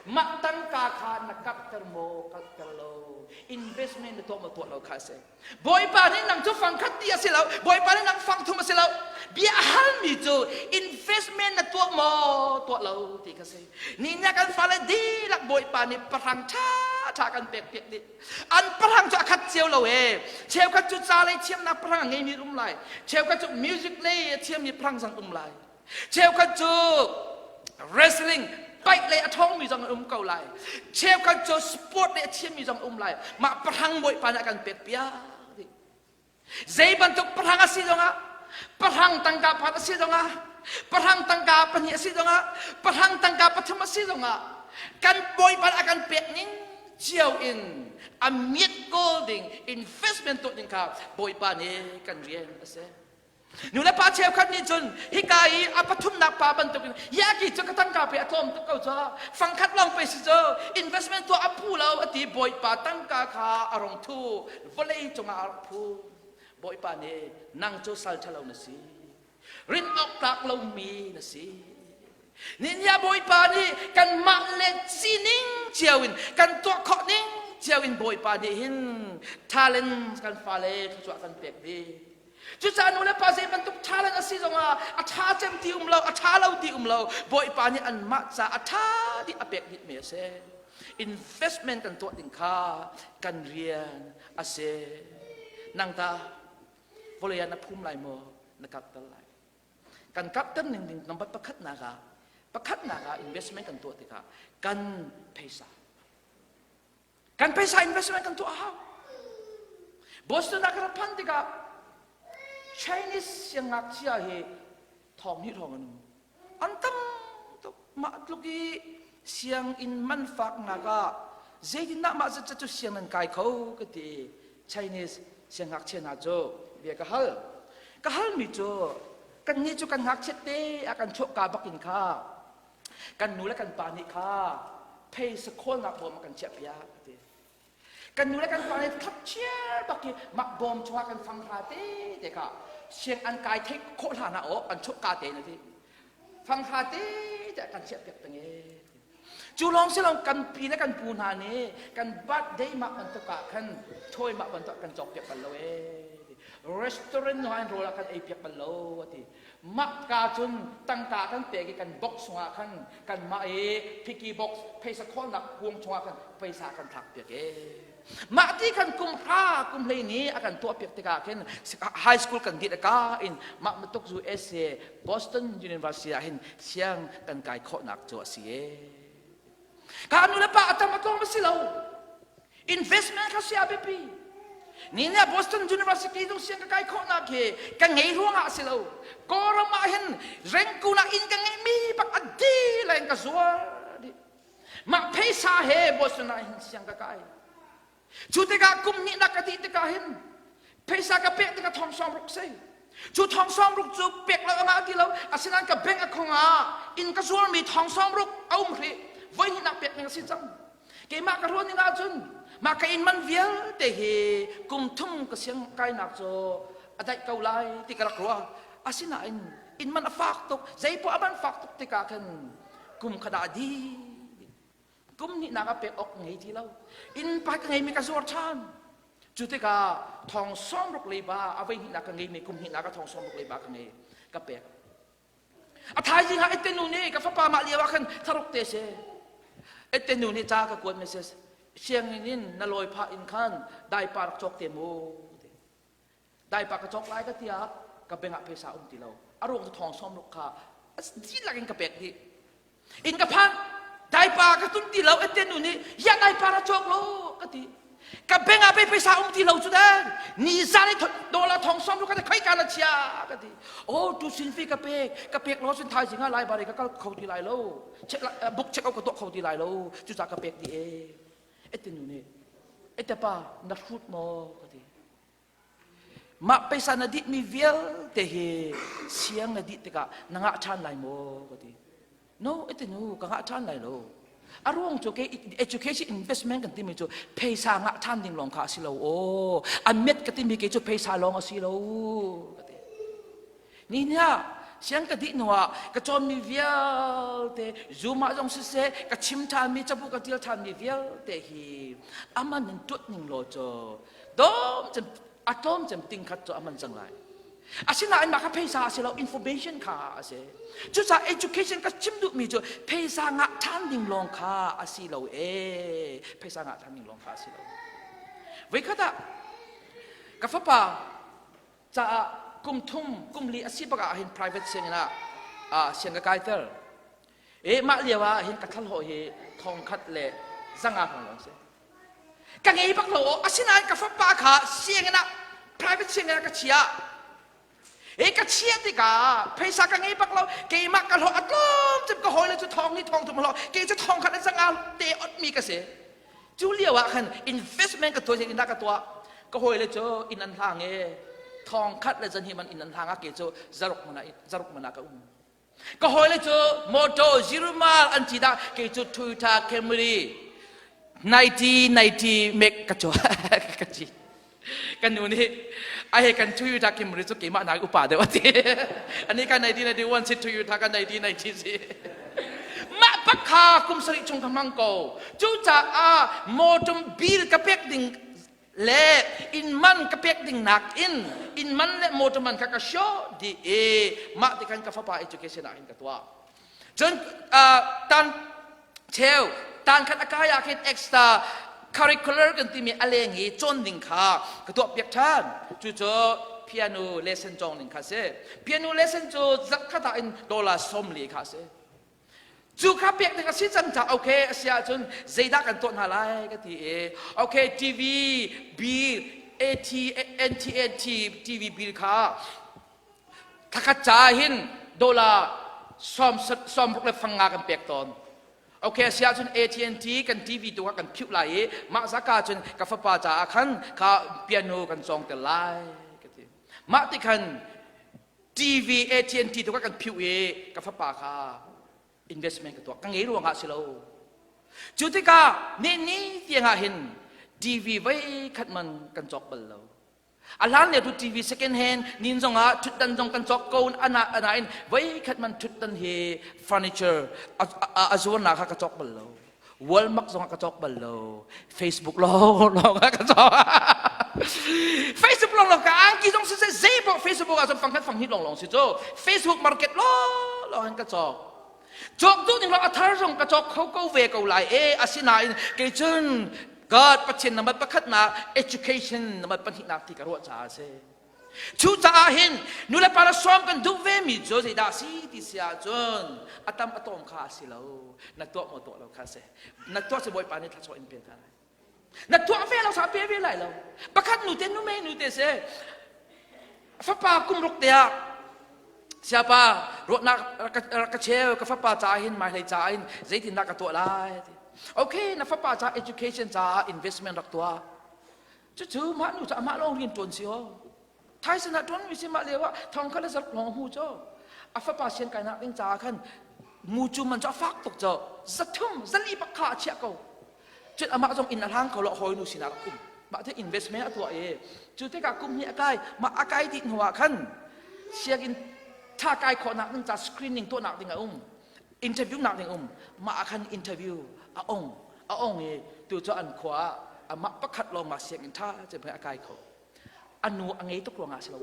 Mah tangka kha na karhter maw karhter lo investment na tuah maw tuah lo kha a si. Bawipa nih nang cu fangkhat ti a si lo. Bawipa nih nang fangthum a si lo. Bia a halmi cu investment na tuah maw tuah lo ti kha si. Ni nih kan fale dihlak Bawipa nih pahrang ṭha ṭha kan pek piak dih. An pahrang cu a khat cio lo ee. Cheukhat cu ca lei thiamnak pahrang a ngeimi um lai. Cheukhat cu music lei a thiammi pahrang zong um lai. Cheukhat cu wrestling paih lei a ṭhawngmi zong an um ko lai. Cheukhat cu sport lei a thiammi zong um lai. Mah pahrang bawipa nih a kan pek piak dih. Zei bantuk pahrang a si zongah, pahrang tangka pakhat a si zongah, pahrang tangka pahnih a si zongah, pahrang tangka pathum a si zongah, kan bawipa nih a kan pek ning cio in a miat kawl ding investment tuah ding kha bawipa nih kan rian a si. Nulepa cheukhat nih cun hika i a pathumnak pa bantukin yaki cu ka tangka pe a tlawm tuk ko cu fangkhat lawng pe si cu investment tuah a phu lo a ti bawipa tangka kha a rong thu vawlei cungah a rak phu bawipa nih nang cu sal ṭhalo na si rin awk tlak lomi na si Ninia Bawipa nih kanmah le sining cio in kan tuah khawh ning cio in Bawipa nih hin talent kan fale thluachuah kan pek dih. Cucaah nu le pa zei bantuk talent a si zongah a ṭha cem ti um lo, a ṭha lo ti um lo, Bawipa nih anmah ca a ṭha dih a pek dih mi a si. Investment kan tuah ding kha kan rian a si. Nang ta vawlei ah na phum lai maw, na karhter lai? Kan karhter ning ding number pakhatnak ah pakhatnak ah investment kan tuah tikah kan phaisa kan phaisa investment kan tuah a hau. Boston ah ka rak phanh tikah Chinese siangngakchia hi thong hnih hrawng an um. An tam tuk. Mah tluk i sianginn man faknak ah zeitindah mah zat cu siang nan kai kho ka ti. Chinese siangngakchia hna cu bia ka hal. Ka halmi cu kannih cu kan ngakchiat te ah kan chuahka bakin kha kan nu le kan pa nih kha pheisa khawlnak bawm a kan chiahpiak a ti. Kan nu le kan pa nih thlapchiar bak hi mah bawm chungah kan fang hra te te kha siang an kai theih khawh hlan ah aw an chuahka te na ti. Fang hra te te kan chiahpiak peng e. Cu lawng si lo kan pi le kan pu hna nih kan birthday mah bantuk ah khan toy mah bantuk kan cawk piak bal lo e. Restaurant no an rawl ah kan ei piak bal lo a ti. Mah ka cun tangka kan pek i kan box chungah khan kanmah i piggy box phaisa khawlnak kuang chungah khan paisa kan thlak piak e. Mah ti khan kum hra kum hlei ni a kan tuah piak tikah khin high school kan dih ka in mah bantuk USA Boston University ah hin siang kan kai khawhnak cu a si e. Ka nu le pa a tam a tlawm a si lo. Investment kha si a biapi. Ni nih Boston University zong siang ka kai khawhnak hi ka ngei ruangah a si lo. Kawlram ah hin Rangoon ah inn ka ngeihmi bak a dihlak in ka zuar dih. Mah phaisa he Boston ah hin siang ka kai. Cu tikah kum hnihnak ka dih tikah hin phaisa ka pek tikah thong sawm ruk si. Cu thong sawm ruk cu pek lo a ngah ti lo. Asinain ka bank account ah inn ka zuarmi thong sawm ruk a um hrih. Voi hnihnak pek ning a si cang. Keimah ka ruah ning ahcun mah ka inn man vialte hi kum thum ka siang kainak cu a daih ko lai ti ka rak ruah. Asinain inn man a fak tuk. Zeipoah a man fak tuk tikah khan kum khat ah dih kum hnihnak ah pek awk ngei ti lo inn pa ka ngeimi ka zuar ṭhan cu tikah thong sawm ruk leiba a voi hnihnak ka ngeimi kum hnihnak ah thong sawm ruk leiba ka ngei ka pek a thaizing ah ette nu nih ka fapa mah lio ah khan tharuk te si ette nu nih ca ka kuat message sianginn in na lawi phah in khan daipa rak cawk te mu Daipa ka cawk lai ka tiah ka bank ah phaisa um ti lo. A ruang cu thong sawm ruk kha dihlak in ka pek dih. Inn ka phan daipa ka tum ti lo ette nu nih ya daipa ra cawk lo ka ti. Ka bank ah pei phaisa um ti lo cu dai. Ni zan i dollar thong sawm ruk ka khoi ka na chia ka ti. Oh tu sin fi ka pek ka pek lo sin thaizing ah library ka kal kho ti lai lo. Check book check out ka tuah kho ti lai lo. Cucaah ka pek dih e. Ette nu nih ette pa na hrut maw ka ti. Mah phaisa na dihmi vialte hi siang na dih tikah na ngah ṭhan lai maw ka ti. No, iti nu ka ngah ṭhan lai lo. A ruang cu ke education investment kan timi cu phaisa ngah ṭhan ding lawng kha a si lo. Aw, a met ka timi ke cu phaisa lawng a si lo ka ti. Ni ni ah siang ka dih hnuah ka cawnmi vialte Zoom ah zong siseh ka chim ṭhanmi cabu ka ṭial ṭhanmi vialte hi aman in tuat ning law cu dawm cem a tlawm cem ting khat cu a man cang lai asinain mah kha phaisa a si lo information kha a si cucaah education ka chim duhmi cu phaisa ngah ṭhan ding lawng kha a si lo e phaisa ngah ṭhan ding lawng kha a si lo voikhat ah ka fapa caah kum thum kum li a si bak ah hin private sianginn ah siang ka kaiter e mah lio ah hin ka thlal hi thong khat le zanga hrawng lawng si ka ngei bak lo asinain ka fapa kha sianginn ah private sianginn ah ka chia e ka chia tikah phaisa ka ngei bak lo keimah ka hlawh a tlawm cem ka hawile cu thong ni thong thum hlawh kei cu thong khat le zanga te ot mi ka si Cu lio ah khan investment ka tuah in ka tuah. Ka hawile cu inn an hlang i thong khat le zan hi man inn an hlang ah ke cu zaruk man ah zaruk man ah ka um. Ka hawile cu motor zero mile an ci dah kei cu Toyota Camry 1990 mek ka cu ka ci. Kan nu nih a he kan Toyota Camry cu keimah nak upa deuh a ti. Ani ka 1991 si Toyota ka 1990 si. Mah bak kha kum sarih chung ka hmang ko. Cucaah motor bill ka pek ding le inn man ka pek ding nak in inn man le motor man kha ka show di i mah ti khan ka fapa education ah hin ka tuah. Cun tan cheu tan khat a kai ah khin extra curricular kan timi a leng i cawn ding kha ka tuah piak ṭhan. Cucu piano lesson cawng ding kha si. Piano lesson cu zakhat ah in dollar 40 kha si. Cu kha pek ding a si cang caah okay a si ahcun zeidah kan tuah hna lai ka ti i okay TV bill AT NTNT TV bill kha Thlakhat ca hin dollar sawm sawm ruk le fang nga kan pek tawn. Okay, a si ahcun AT&T kan TV tu kha kan phiuh lai i mah zaka cun ka fapa caah khan kha piano kan cawng tel lai ka ti. Mah ti khan TV AT&T tu kha kan phiuh i ka fapa kha investment ka tuah ka ngei ruangah si lo. Cu tikah ni ni tiang ah hin TV voi khat man kan cawk bal lo. A hlan lio tu TV second hand nin zong ah thutdan zong kan cawk ko ana ana in voi khat man thutdan hi furniture a zuarnak kha ka cawk bal lo. Walmart zong ah ka cawk bal lo. Facebook lawng lawng ah ka cawk. Facebook lawng lawng ka angki zong si zei poh Facebook ah cun fangkhat fanghnih lawng lawng si cu Facebook market lawng lawng in ka cawk. Cawk duh ning lawng a thar zong ka cawk kho ko ve ko lai e asinain kei cun God Pathian number pakhatnak education number pahnihnak ti ka ruah caah a si. Cu caah hin nulepa le sawm kan duh ve mi cu zeidah si ti si ahcun a tam a tawm kha a si lo. Na tuah maw tuah lo kha a si. Na tuah si Bawipa nih thluachuah in pe hna lai. Na tuah ve lo sa pe ve lai lo. Pakhat nu te nu me nu te si. Fapa kum ruk te ah siapa ruahnak rak ka cheu ka fapa caah hin hmailei caah hin zeitindah ka tuah lai ti. Okay, na fapa ca education caah investment rak tuah. Cucu mah nu cu amah lawng rian ṭuan si aw. Thaisen ah ṭuan mi si mah lio ah thong kha le zarh lawng hmu cu. A fapa sian kainak ding caah khan mucu man cu a fak tuk cu. Zathum zali bak kha a chiah ko. Cun amah zong inn a hlang ko lo hawi nu sinah rak um. Mah te investment a tuah i cu tikah kum hnih a kai mah a kai dih hnu ah khan sianginn tha kai khawhnak ding ca screening tuahnak ding a um. Interview nak ding um. Mah ah khan interview a ong a ong i tu cu an khua ah amah pakhat lawng mah sianginn tha cem a kai kho. A nu a ngei tuk ruangah si lo.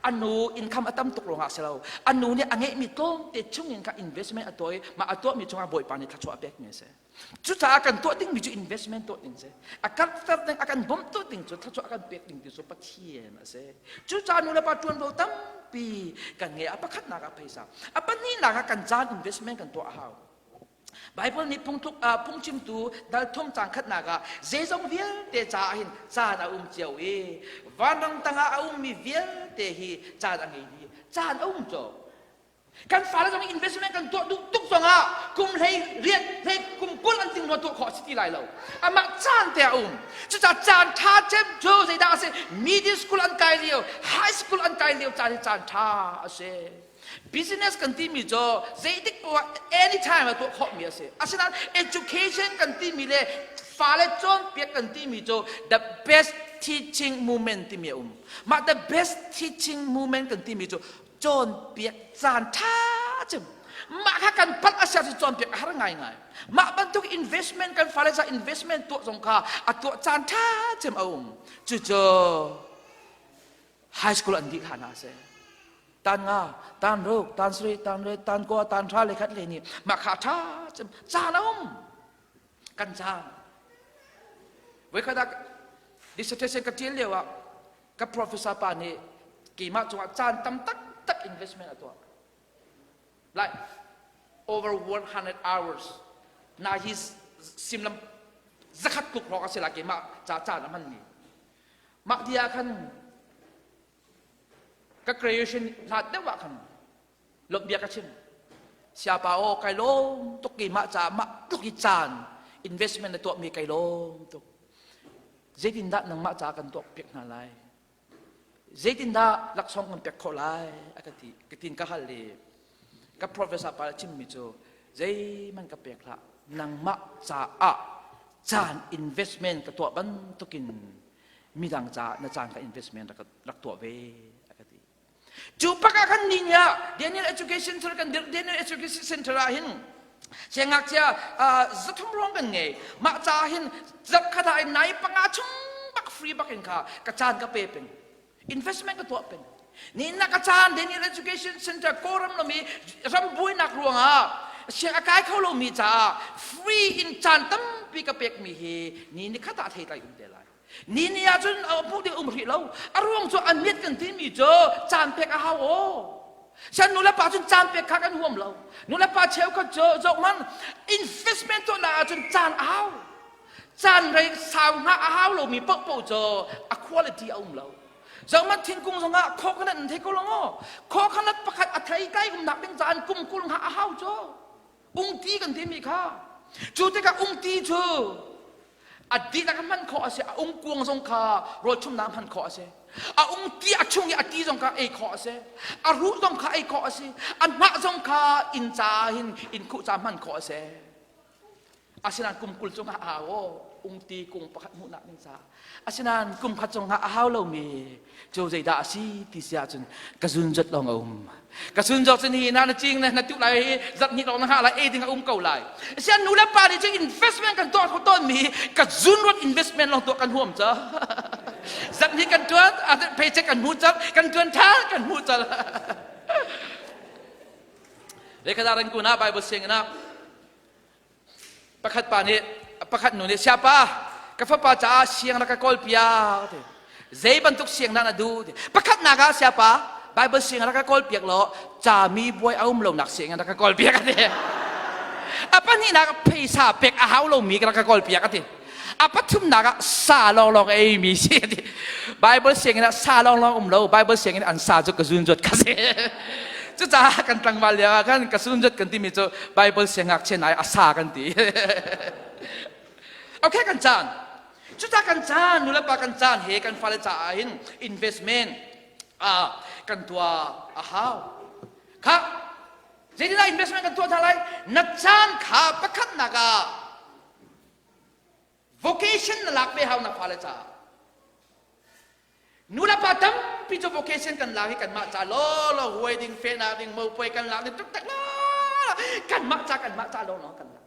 A nu income a tam tuk ruangah si lo. A nu nih a ngeihmi tlawmte chung in kha investment a tuah i mah a tuahmi cungah Bawipa nih thluachuah a pekmi a si. Cucaah kan tuah dingmi cu investment tuah ding si. A karhter ding, a kan bawmhtu ding cu thluachuah a kan pek ding ti cu Pathian a si. Cucaah nu le pa ṭuanvo tampi kan ngei. A pakhatnak ah phaisa. A pahnihnak ah kan caan investment kan tuah a hau. Bible nih phungtluk phungchimtu dal thum cang khatnak ah zeizong vialte caah hin caan a um cio i vanrang tangah a ummi vialte hi caan a ngei dih. Caan a um cio. Kan fale zong investment kan tuah duh tuk zongah kum hlei riat hlei kum 20 an ting rua tuah khawh a si ti lai lo. Amah caan te a um. Cucaah caan ṭha cem cu zeidah a si? Middle school an kai lio, high school an kai lio caan hi caan ṭha a si. Business kan timi cu zeitik poah anytime ah tuah khawhmi a si. Asinain education kan timi le fale cawnpiak kan timi cu the best teaching movement timi a um. Mah the best teaching movement kan timi cu cawnpiak caan ṭha cem mah kha kan palh a si ahcun cawnpiak a har ngaingai. Mah bantuk investment kan fale ca investment tuah zong kha a tuah caan ṭha cem a um. Cucu high school an dih hlan ah a si. Tan nga, tan ruk, tan sarih, tan riat, tan kua, tan hra le khat le nih mah kha ṭha cem caan a um. Kan caan. Voikhat ah dissertation ka ṭial lio ah ka professor pa nih keimah cungah caan tam taktak investment a tuah. Like over 100 hours na hi simlam zakhat tluk hrawng a si lai keimah ca caan a hmanmi. Mah ti ah khan ka graduation hlat deuh ah khan lawmh bia ka chim. Siapa aw kai lawm tuk keimah caah mah tluk i caan investment na tuahmi kai lawm tuk. Zeitindah nangmah caah kan tuah piak hna lai? Zeitindah laksawng kan pek khawh lai? A ka ti. Ka tin ka hal i ka professor pa chimmi cu zeihmanh ka pek hlah. Nangmah caah caan investment ka tuah bantukin midang caah na caan ka investment rak, rak tuah ve a ka ti. Cu pak ah khan ni nih ah Daniel Education Center kan dirh Daniel Education Center ah hin siangngakchia 300 ruang kan ngei. Mah ca hin zarhkhat ah nai panga chung bak free bak in kha ka caan ka pe peng. Investment ka tuah peng. Ni na ka caan Daniel Education Center Kawlram lomi ram buainak ruangah siang a kai kho lomi caah free in caan tampi ka pekmi hi ni ni khat ah thei tlai um te lai. Ni ni ah cun a hmuh ding um rih lo. A ruang cu an mit kan timi cu caan pek a hau aw. Sian nu le pa cun caan pek kha kan huam lo. Nu le pa cheukhat cu zohman investment tuahnak ahcun caan a hau. Caan rei sau hngah a hau lomi paohpaoh cu a quality a um lo. Zohman thingkung zongah coconut an thei ko lo maw? Coconut pakhat a thei kai umnak ding caan kum 20 hngah a hau cu. Ungti kan timi kha. Cu tikah ungti cu a dihlak hman khawh a si a ungkuang zong kha rawl chumnak hman khawh a si a ungti a chung i a ti zong kha ei khawh a si a ruh zong kha ei khawh a si a hnah zong kha inn ca hin inn khuh ca hman khawh a si asinain kum 20 cungah a hau ungti kung pakhat hmuhnak ding caah Asinain kum khat cungah a hau lomi cu zeidah a si ti si ahcun ka zunzat lawng a um. Ka zunzat cu ni na na cing na na tuh lai i zarh hnih lawng na hngah lai ei ding a um ko lai. Asian nu le pa nih cu investment kan tuah kho tawn mi ka zunruat investment lawng tuah kan huam ca. Zarh hnih kan tuan, paycheck kan hmu cal, kan tuan than kan hmu cal. Lekada ran kuna Bible sianginn ah Pakhat pa nih pakhat nu nih siapa ka fapa caah siang rak ka kawl piak ti. Zei bantuk siang dah na duh ti. Pakhatnak ah siapa Bible siang rak ka kawl piak law cami buai a um lonak siang rak ka kawl piak ati. A pahnihnak phaisa pek a hau lomi rak ka kawl piak ati. A pathumnak ah sa lawnglawng a eimi si ati. Bible sianginn ah sa lawnglawng um lo Bible sianginn an sa cu ka zun zuat kha si. Cucaah kan tlangval lio ah khan ka zun zuat kan timi cu Bible siangngakchia nai a sa kan ti. Okay kan caan. Cuta kan caan nulepa kan caan he kan fale caah hin investment ah kan tuah a hau. Kha zeitindah investment kan tuah hna lai? Na caan kha pakhatnak ah vocation na lak ve hau na fale caah. Nulepa tampi cu vocation kan lak i kanmah ca lawlaw wedding fehnak ding mopuai kan lak ding tuktak la kanmah ca kanmah ca lawnglawng kan lak.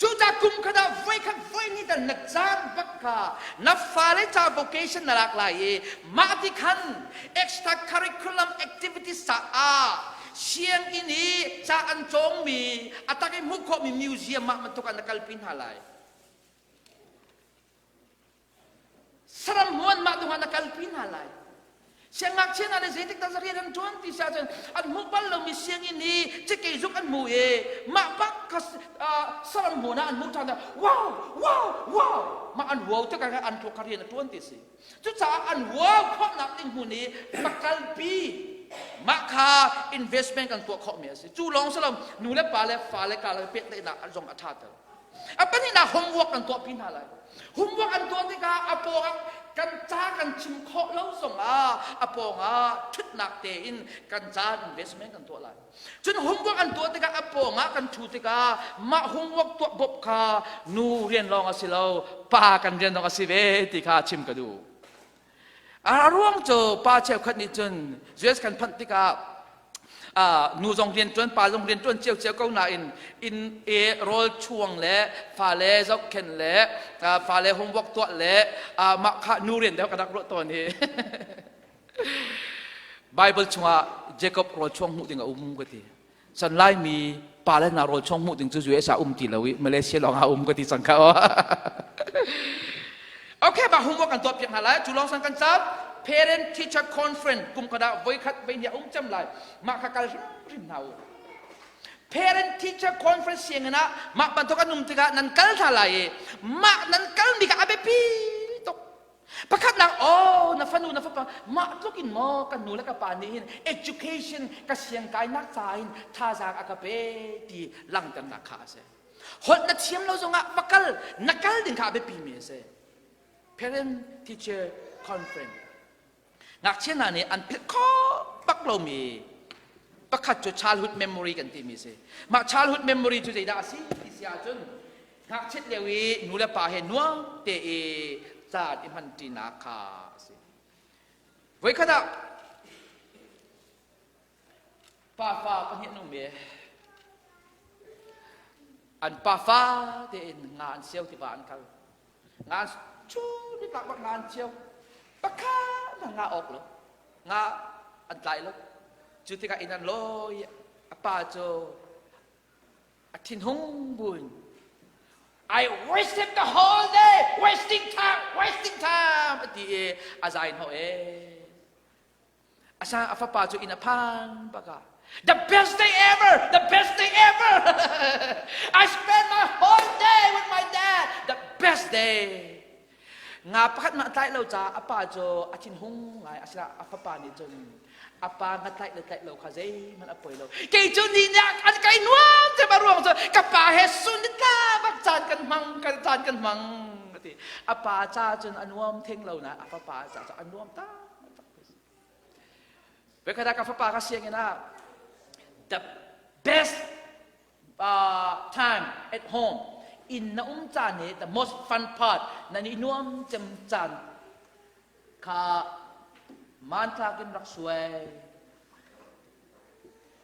Cucaah kum khat ah voikhat voihnih tal na caan bak kha na fale ca vocation na lak lai i mah ti khan extra curriculum activities caah sianginn i ca an cawngmi a tak i hmuh khawhmi museum ah bantuk ah na kalpi hna lai. Saram huan mah dungah na kalpi hna lai. Siangngakchia hna nih zeitik dah rian an ṭuan ti si ahcun an hmuh bal lomi sianginn i cakei zuk an hmu i mah bak kha saram hmun ah an hmuh ṭhan wow wow wow mah an wow tik ah an thawk kha rian a ṭuan ti si. Cucaah an wow khawhnak ding hmun i va kalpi mah kha investment kan tuah khawhmi a si. Cu lawng si lo nu le pa le fa le karlak pehtlaihnak zong a ṭha ter. A pahnihnak homework kan tuahpi hna lai. Homework an tuah tikah a pawngah kan ca kan chim khawh lo zongah a pawngah ṭhutnak tein kan ca investment kan tuah lai. Cun homework an tuah tikah a pawngah kan ṭhu tikah mah homework tuah bawp kha nu rian lawng a si lo, pa kan rian zong a si ve ti kha chim ka duh. A ruang cu pa cheukhat nih cun US kan phanh tikah nu zong rian ṭuan pa zong rian ṭuan ciocio ko nain inn i rawl chuang le fale zohkhenh le fale homework tuah le mah kha nu rian deuh ka rak ruah tawn hi Bible chungah Jacob rawl chuang hmuh ding a um ka ti San Laimi pa le hna rawl chuang hmuh ding cu US ah um ti lo i Malaysia lawng ah um ka ti cang kha Okay, ba homework kan tuah piak hna lai. Cu lawng san kan cam. Parent Teacher Conference kum khat ah voikhat voi hnih um cem lai. Mah kha kal hrimhrim hna u. Parent Teacher Conference sianginn ah mah bantuk an um tikah nan kal hna lai i mah nan kal mi kha a biapi tuk. Pakhatnak, oh na fanu na fapa mah tluk in maw kan nu le ka pa nih hin education ka siangkainak ca in thazaang a ka pe ti langhternak kha a si. Holh na thiam lo zongah va kal na kal ding kha a biapi mi a si. Parent Teacher Conference ngakchia hna nih an philh khawh bak lomi pakhat cu childhood memory kan timi a si. Mah childhood memory cu zeidah a si ti si ahcun Ngakchiat lio i nu le pa he nuam te i caan i hmanṭinak kha a si. Voikhat ah pafa pahnih an um i an pafa tein nga an sio tiva an kal. Nga an cu nitlak bak nga an cio. Pakhat hmanh nga awk lo. Nga an tlai lo. Cu tikah inn an lawi i a pa cu A thinhung buin I wasted the whole day, wasting time, wasting time a ti i a zai hnawh e. Asa a fapa cu inn a phan bak ah The best day ever, the best day ever. I spent my whole day with my dad, the best day. Nga pakhat mah tlaih lo caah a pa cu a thinhung ngai asinain a fapa nih cun a pa nga tlaih le tlaih lo kha zeihmanh a poi lo. Kei cu ni nih an kai nuam te ma ruang cu ka pa he sun tla bak caan kan hmang kan caan kan hmang a ti. A pa ca cun a nuam theng lo na a fapa ca cu a nuam tak. Voikhat ah ka fapa ka sianginn ah the best uh, time at home inn na um caan hi the most fun part nan i nuam cem caan kha manthlak in rak suai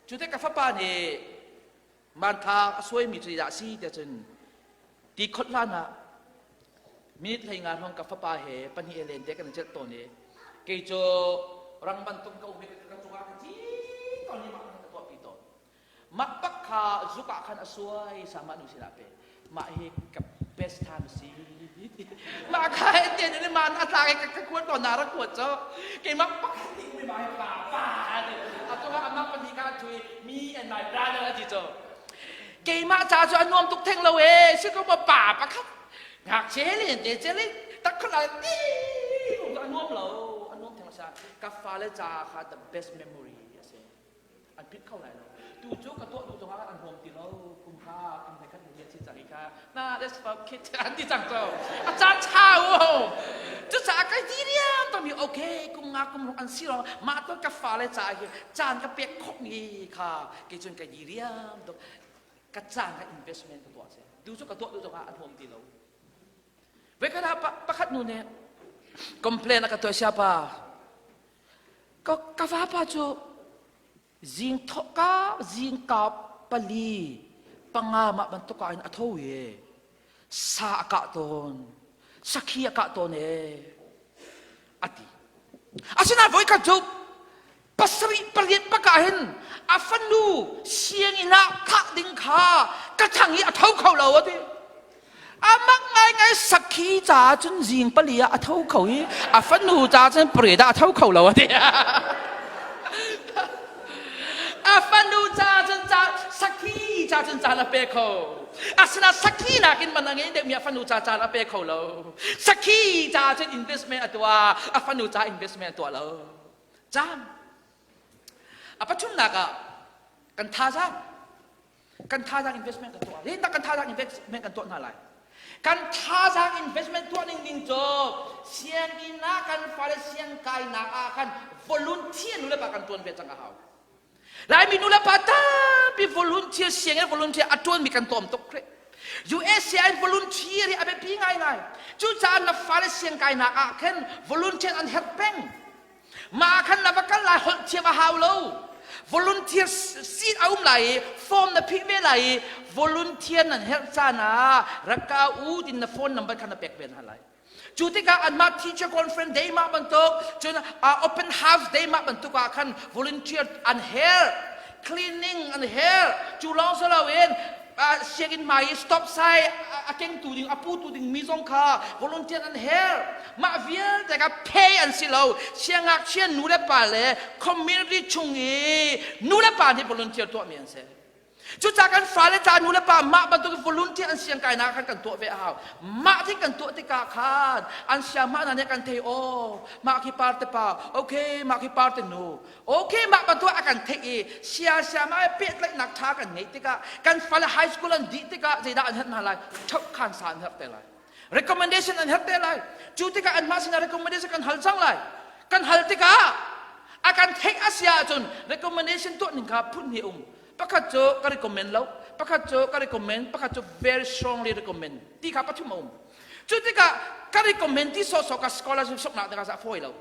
cu te ka fapa nih manthlak a suaimi cu dah si te cun ti khot hlan ah minute hlei nga hrawng ka fapa he pahnih he len te kan i celh tawn i kei cu rang bantuk ka um i ka cungah ka ci tawn i mah ka tuahpi tawn Mah bak kha zuk ah khan a suai sa mah nu sinah pe. Mah hi ka best time a si. Mah kha he te ni man a tlak i ka kuat ko na rak kuat cho. Keimah pakhat nih mi mah hi pa pa ti. A cungah amah pahnih kha thui me and my brother a ti cho. Keimah ca cu a nuam tuk theng lo e. Si ko ma pa pakhat ngakchia len te chelin tak khol ah ti a nuam lo. A nuam theng sa. Ka fale ca kha the best memory a si. An phit kho lai lo. Tu cu ka tuah duh zongah an huam ti lo. Kum kha kum hlei khat ni si cang i kha na let's fuck it an ti cang co. A caan cha u. Cucaah kai ti riam tami okay kum nga kum ruk an si lo mah to ka fale caah hi caan ka pek khawh mi kha kei cun kai di riam tuk. Ka caan ka investment ka tuah si. Tu cu ka tuah duh zongah an huam ti lo. Vekhat ah pakhat nu nih complain a ka tuah siapa. Ka ka vapa cu zing thawhka zingka pali panga mah bantuk ah in a tho i sa a kah tawn sakhi a kah tawn e a ti. Asinain voikhat cu pasarih pariat bak ah hin a fanu sianginn ah thah ding kha ka thang i a tho kho lo a ti. A mak ngaingai sakhi caah cun zing pali ah a tho kho i a fanu caah cun pariat ah a tho kho lo a ti. A fanu caah cun ca sakhi caah cun caan a pe kho. Asinain sakhi nakin man a ngei deuhmi a fanu ca caan a pe kho lo. Sakhi caah cun investment a tuah, a fanu caah investment a tuah lo. Caan. A pathumnak ah kan thazaang kan thazaang investment kan tuah. Zeitindah kan thazaang investment kan tuah hna lai? Kan thazaang investment tuah ning ding cu sianginn ah kan fale siangkainak ah khan volunteer nu le pa kan tuan ve cang a hau. Laimi nu le pa tampi volunteer sianginn volunteer a tuanmi kan tlawm tuk hrih. USA in volunteer hi a biapi ngaingai. Cucaah na fale siangkainak ah khan volunteer an herh peng. Mah ah khan na va kal lai holh thiam a hau lo. Volunteer seat a um lai i form na phih ve lai i volunteer nan herh caan ah rak ka u tin na phone number kha na pek ve hna lai. Cu tikah anmah teacher conference day mah bantuk cun uh, open house day mah bantuk ah khan volunteer an herh cleaning an herh cu lawng si loin uh, sianginn hmai i stop sign a kengtu ding a putu ding mi zong kha volunteer an herh mah vialte kha pay an si lo siangngakchia nu le pa le community chung i nu le pa nih volunteer tuahmi an si Cucaah kan fale ca nu le pa mah bantuk volunteer an siangkainak khan kan tuah ve a hau. Mah thil kan tuah tikah khan an siamah hna nih kan thei aw mah khi parte pa okay mah khi parte nu okay mah bantuk a kan theih i sia siamah he pehtlaihnak ṭha kan ngeih tikah kan fale high school an dih tikah zeidah an herh hna lai ṭhokhan sa an herh te lai recommendation an herh te lai cu tikah anmah sinah recommendation kan hal cang lai kan hal tikah a kan theih a si ahcun recommendation tuah ning kha phun hnih um pakhat cu ka recommend lo pakhat cu ka recommend pakhat cu very strongly recommend ti kha pathum a um cu tikah ka recommend ti sawhsawh ka scholarship soknak tikah a fawi lo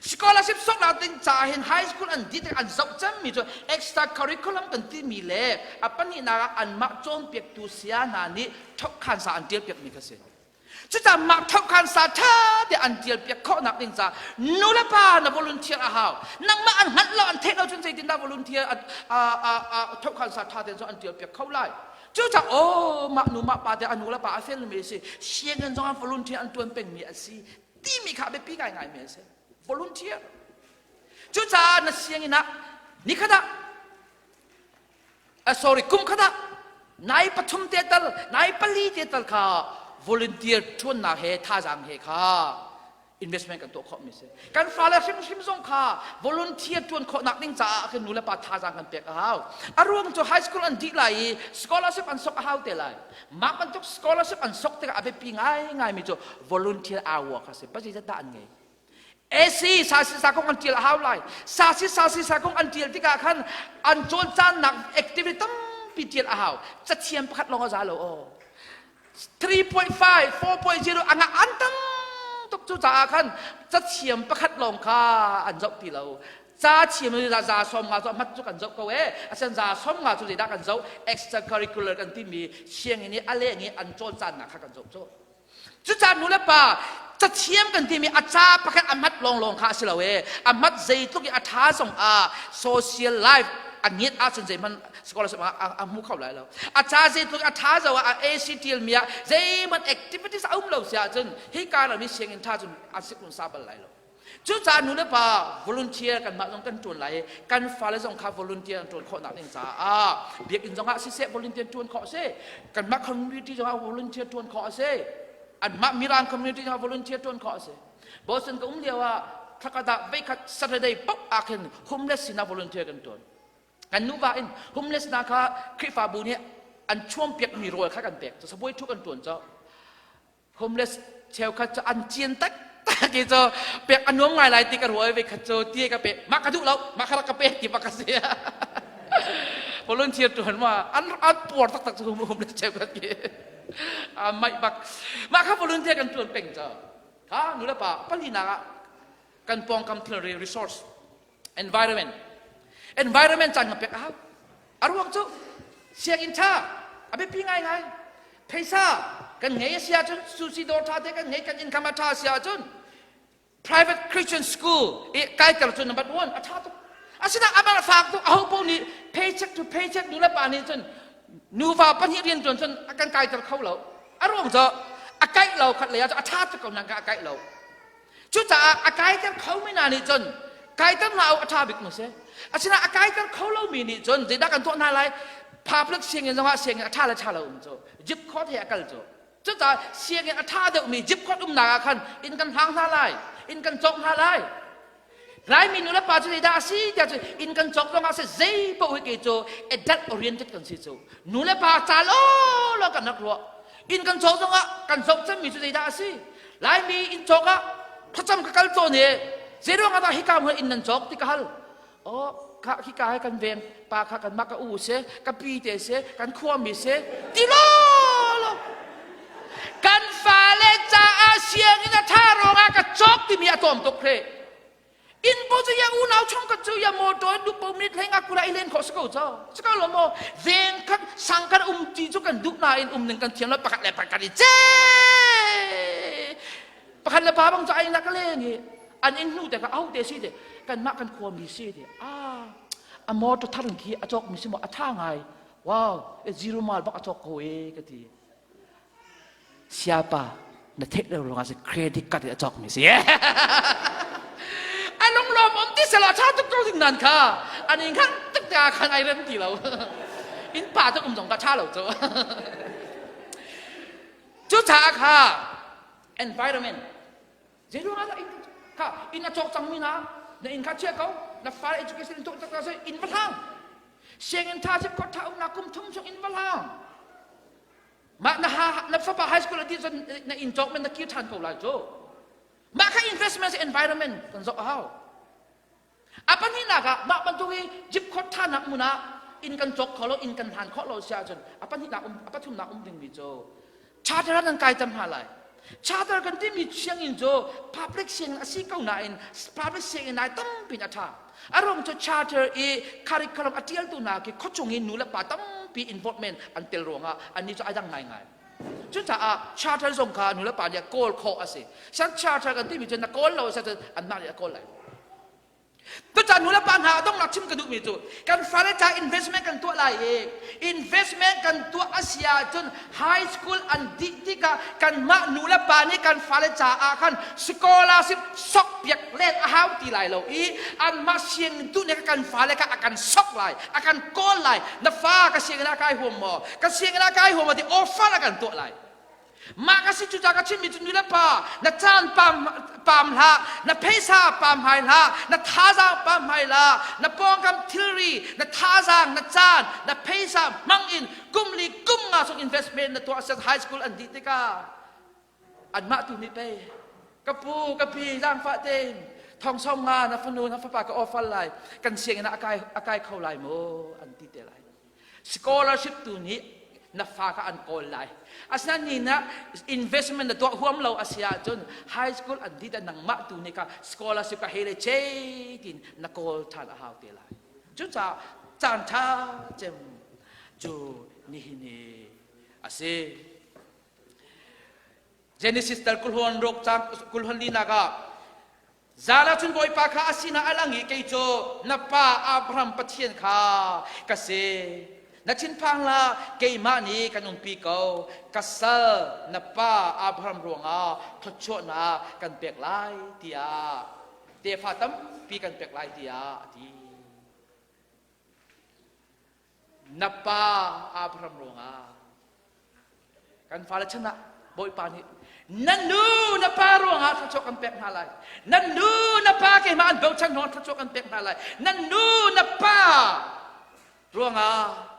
Scholarship soknak ding caah hin high school an dih tik an zoh cemmi cu extra curriculum kan timi le a pahnihnak ah anmah cawnpiaktu saya hna nih ṭhokhan sa an ṭialpiakmi kha si. Cucaah mah ṭhokhan sa ṭha te an ṭialpiak khawhnak ding caah nu le pa na volunteer a hau. Nangmah an hngalh lo an theih lo cun zeitindah volunteer ṭhokhan sa ṭha tein an ṭialpiak kho lai. Cucaah aw mah nu mah pa te a nu le pa a felmi a si sianginn zong ah volunteer an ṭuan pengmi a si timi kha a biapi ngaingaimi an si volunteer cucaah na sianginn ah nikhat ah uh, sorry kum khat ah nai pathum te tal nai pali te tal kha volunteer ṭuannak he thazaang he kha investment kan tuah khawh mi si kan fale hrimhrim zong kha volunteer ṭuan khawhnak ding caah khin nu le pa thazaang kan pek a hau a ruang cu high school an dih lai i scholarship an sok a hau te lai Mah bantuk scholarship an sok tikah a biapi ngaingaimi cu volunteer hour kha si. Pasal dah an ngei. AC sasi sa kong an tial a hau lai. Sasi sasi sa kong an tial tikah khan an cawncaannak activity tampi tial a hau. Cathiam pakhat lawng a za lo aw. 3.5, 4.0 a ngah an tam tuk cu caah khan cathiam pakhat lawng kha an zoh ti lo. Ca thiam in za sawm nga cu a hmat cu kan zoh ko e asen za sawm nga cu zeidah kan zoh extracurricular kan timi sianginn i a leng i an cawncaannak kha kan zoh cu cucaah nu le pa cathiam kan timi a ca pakhat a hmat lawnglawng kha a si lo e a hmat zeitluk i a ṭha zong ah social life a ngiat ahcun zeihmanh scholarship a hmu kho lai lo a ca zeitluk a ṭha zo ah a AC ṭialmi ah zeihmanh activities a um lo si ahcun hi ka ram i sianginn ṭha cun a sikun sa bal lai lo Cucaah nu le pa volunteer kanmah zong kan ṭuan lai i kan fale zong kha volunteer an ṭuan khawhnak ding caah biakinn zongah siseh volunteer ṭuan khawh a si. Kanmah community zongah volunteer ṭuan khawh a si. Anmah Mirang community zongah volunteer ṭuan khawh a si. Boston ka um lio ah thlakhat ah veikhat Saturday paoh ah khin homeless sinah volunteer kan ṭuan. Kan nuva in homeless hna kha Khrihfabu nih an chuampiakmi rawl kha kan pek. Sabuai thu kan ṭuan cu. Homeless cheukhat cu an cian taktak i cu pek a nuam ngai lai ti ka ruah i khat cu ti ka pe mah ka duh lo mah kha rak ka pek ti bak ka si. Volunteer ṭuan ma an an puar taktak cu homeless cheukhat ki. A maih bak. Mah kha volunteer kan ṭuan peng cu. Kha nulepa palinak ah kan pawngkam thilri resource environment environment caan kan pek a hau a ruang cu sianginn ṭha a biapi ngaingai phaisa kan ngei a si ahcun sushi dawr ṭha te kan ngei kan income a ṭha a si ahcun private Christian school i kaiter cu number one a ṭha tuk asinain amah fak tuk aho paoh nih paycheck to paycheck nu le pa nih cun nuva pahnih rian ṭuan cun a kan kaiter kho lo a ruang cu a kaih lo khat lei ah a ṭha tuk ko nain a kaih lo Cucaah a kaiter khomi hna nih cun kaiter hna u a ṭha bik mu si. Asinain a kaiter kho lomi nih cun zeidah kan tuah hna lai? Public sianginn zongah sianginn a ṭha le ṭha lo um cu zip code he a kal cu. Cucaah sianginn a ṭha deuhmi zip code umnak ah khan inn kan hlang hna lai, inn kan cawk hna lai. Laimi nu le pa cu zeidah a si tiah cu inn kan cawk zongah si zei paoh hi kei cu adult oriented kan si cu. Nu le pa ca law kan rak ruah. Inn kan cawk zongah kan zoh cemmi cu zeidah a si? Laimi inn cawk ah thlacam ka kal tawn i zeiruang ah dah hika hmun inn nan cawk ti ka hal. Oh, kha hika he kan veng pa kha kan mah ka u si, ka pi te si, kan khuami si, ti law law. Kan fale caah sianginn a ṭha ruangah ka cawk timi a tlawm tuk hre. Inn po cu ya unau chung ka cu ya motor du po minute hlei nga kula i len khawh si ko cho. Si ko lo maw? Veng khat sang kan um ti cu kan duh nain um ning kan thiam lo pakhat le pakhat kan i ce. Pakhat le pa bang cu ai nak len hi an in hnu te ka au te si te kan mah kan khua mi si te ah a motor thar khi a cawk mi si mo a tha ngai wow zero mal bak a cawk ko e ka ti Siapa na theih lo ruangah si credit card in a cawkmi si. A lunglawm um ti selaw tha tuk ko ding nan kha an in khan tuk te ah khan ai rem ti lo. In pa tuk um zong ka tha lo cu. Cu caah kha environment zei ruangah dah inn kha inn a cawk cangmi na na inn kha chia ko na fale education in tuah tak tak inn va hlang sianginn tha si khot tha umnak kum thum chung inn va hlang Mah na ha na fapa high school a dih cun na inn cawk men na kir ṭhan ko lai cu. Mah kha investment environment kan zoh a hau. A pahnihnak ah mah bantuk hi jip khot ṭhanak hmun ah inn kan cawk kho lo inn kan hlan khawh lo si ahcun a pahnihnak um a pathumnak um dingmi cu charter ah nan kai tam hna lai. Charter kan timi sianginn cu public sianginn a si ko nain public sianginn ai tampi in a ṭha. A ruang cu charter i curriculum a ṭialtu hna khi khuachung i nu le pa tampi involvement an tel ruangah annih cu ai dang ngaingai. Cucaah charter zong kha nu le pa nih kawl khawh a si. San charter kan timi cu na kawl lo a si ahcun anmah nih a kawl lai. Cucaah nu le pa hna a donghnak chim ka duhmi cu kan fale ca investment kan tuah lai i investment kan tuah a si ahcun high school an dih tikah kanmah nu le pa nih kan fale caah khan scholarship sokpiak len a hau ti lai lo i anmah sianginn tu nih kan fale kha a kan sok lai a kan kawl lai na fa ka sianginn ah kai huam maw ka sianginn ah kai huam maw ti offer a kan tuah lai Mah ka si cucaah ka chimmi cu nu le pa na caan pam pam hlah na phaisa pam hai hlah na thazaang pam hai hlah na pawngkam thilri na thazaang na caan na phaisa hmang in kum li kum nga chung investment na tuah set high school an dih tikah anmah tu nih pei ka pu ka pi zaangfah tein thong song nga na fanu na fapa ka offer lai kan sianginn ah a kai a kai kho lai maw an ti te lai Scholarship tu nih na fa kha an kawl lai. Asinain ni na investment na tuah huam lo a si ahcun high school an dih nangmah tu nih kha scholarship ka hei le che tin na kawl ṭhan a hau te lai. Cucaah caan ṭha cem cu nihin hi a si. Genesis tal kulhuan ruk cang kulhuan linak ah Zan ah cun Bawipa kha a sinah a lang i kei cu na pa Abraham Pathian kha ka si. Na thinphang hlah, keimah nih kan umpi ko. Ka sal na pa Abraham ruangah thluachuahnak kan pek lai tiah tefa tampi kan pek lai tiah a ti. Na pa Abraham ruangah Kan fale chan ah Bawipa nih nan nu na pa ruangah thluachuah kan pek hna lai. Nan nu na pa keimah an bochan ruangah thluachuah kan pek hna lai. Nan nu na pa Ruangah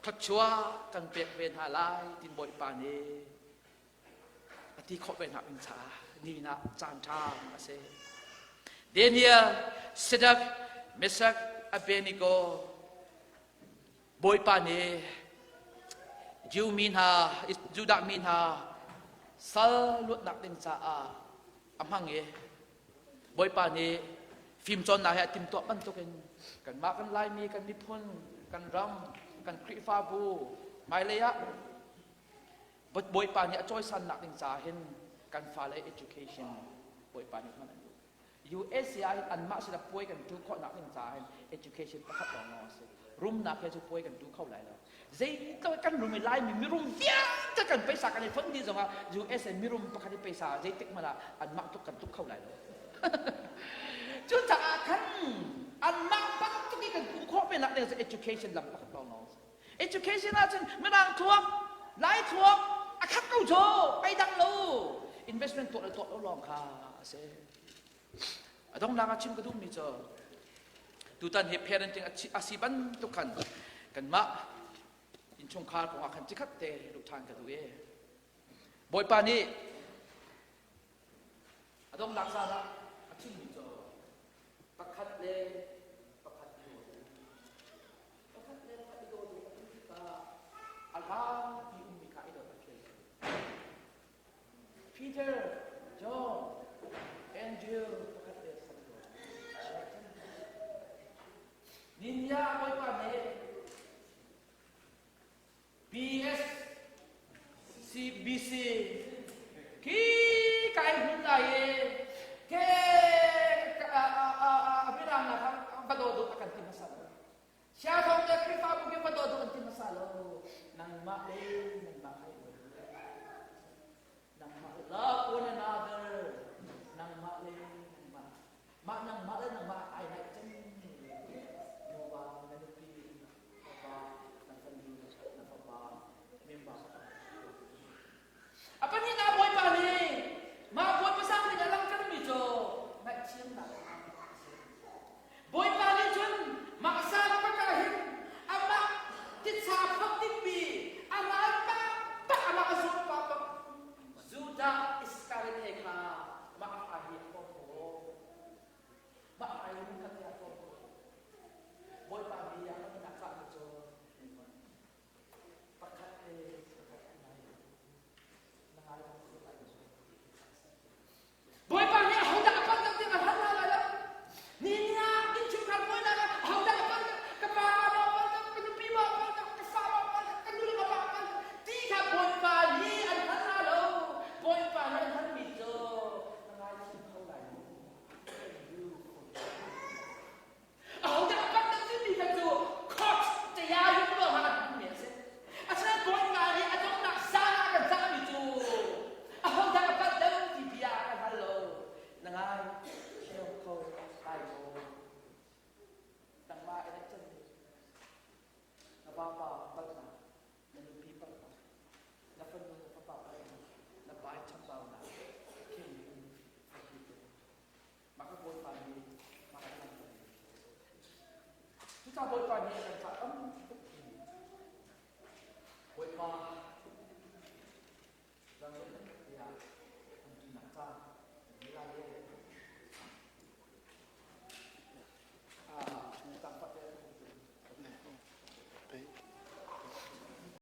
thluachuah kan pek ve hna lai tin Bawipa nih a ti khawh ve hna ding caah ni ah caan ṭha a si. Daniel, Shadrach, Meshach, Abednego Bawipa nih Jew mi hna, Judah mi hna sal luatnak ding caah a hmang i Bawipa nih fimcawnnak he a timtuah bantukin kanmah kan Laimi, kan miphun, kan ram, kan Khrihfabu hmailei ah Bawipa nih a cawisannak ding caah hin kan fale education Bawipa nih hman an duh. USA ah hin anmah sinah puai kan tu khawhnak ding caah hin education pakhat lawnglawng a si. Rumnak he cu puai kan tu kho lai lo. Zeitluk kan rum i Laimi mirum vialte kan paisa kan i fonh dih zongah USA mirum pakhat i paisa zeitik hmanh ah anmah tluk kan tluk kho lai lo. Cucaah khan anmah bantuk i kan kuh khawh ve nak ding cu education lam pakhat lawnglawng a si. Education ahcun mirang thluak, lai thluak a khat ko cu, ai dang lo. Investment tuah le tuah lo lawng kha a si. A donghnak ah chim ka duhmi cu tutan hi parenting a si bantuk khan kanmah innchungkhar kong ah khan cikhat te luh ṭhan ka duh i Bawipa nih a donghnak zan ah a chimmi cu pakhat le pakhat i Pakhat le pakhat i dawt u a ti tikah a hlapi ummi kha i dawt a phil. Peter, John, Andrew pakhat le pakhat i dawt. Ninia Bawipa nih BS CBC khi kai hmun lai i ke a mirang nak va daw duk a kan ti hmasa lo. Siathawng le Khrihfabu khi va daw duk an ti hmasa lo. Nangmah le nangmah kha i Nangmah love one another. Nangmah le nangmah. Mah nangmah le nangmah ai naih cem nuva na nupi na pa na fanu na fapa member a pahnihnak bawipa nih mah bawipa sang nih a langhtermi cu ngaihthiamnak bawipa nih cun mah sa pakhat ah hin amah titsa phak dingmi amah pak amah a zuam pa bak Judah Iskariot he kha mah a hi a kawm ko. Mah a hi khat he a kawm ko. Bawipa bia a kan cah cu pakhat le pakhat ngai na ngai Bawipa nih ahodah a palh deuh tiah a hal hna lai lo. Ni ni ah innchungkhar buainak ah ahodah a palh deuh, ka pa maw a palh deuh, ka nupi maw a palh deuh, ka fa maw a palh deuh, ka nu le ka pa a palh deuh ti kha Bawipa nih an hal hna lo. Bawipa nih an halmi cu na ngaithiam kho lai maw? Ahodah a palh deuh timi kha cu court tayayung ruangah an hmanmi a si. Asinain Bawipa nih a donghnak zan ah a kan cahmi cu ahodah a palh deuh ti bia a kan hal lo. Na ngai thiam kho lai maw? Nangmah i naih na vapa palhnak, na nupi palhnak, na fanu na fapa palhnak, na pai chambaunak thiam in Mah ka Bawipa nih mah a kan Cucaah Bawipa nih a kan cah tam tuk Bawipa.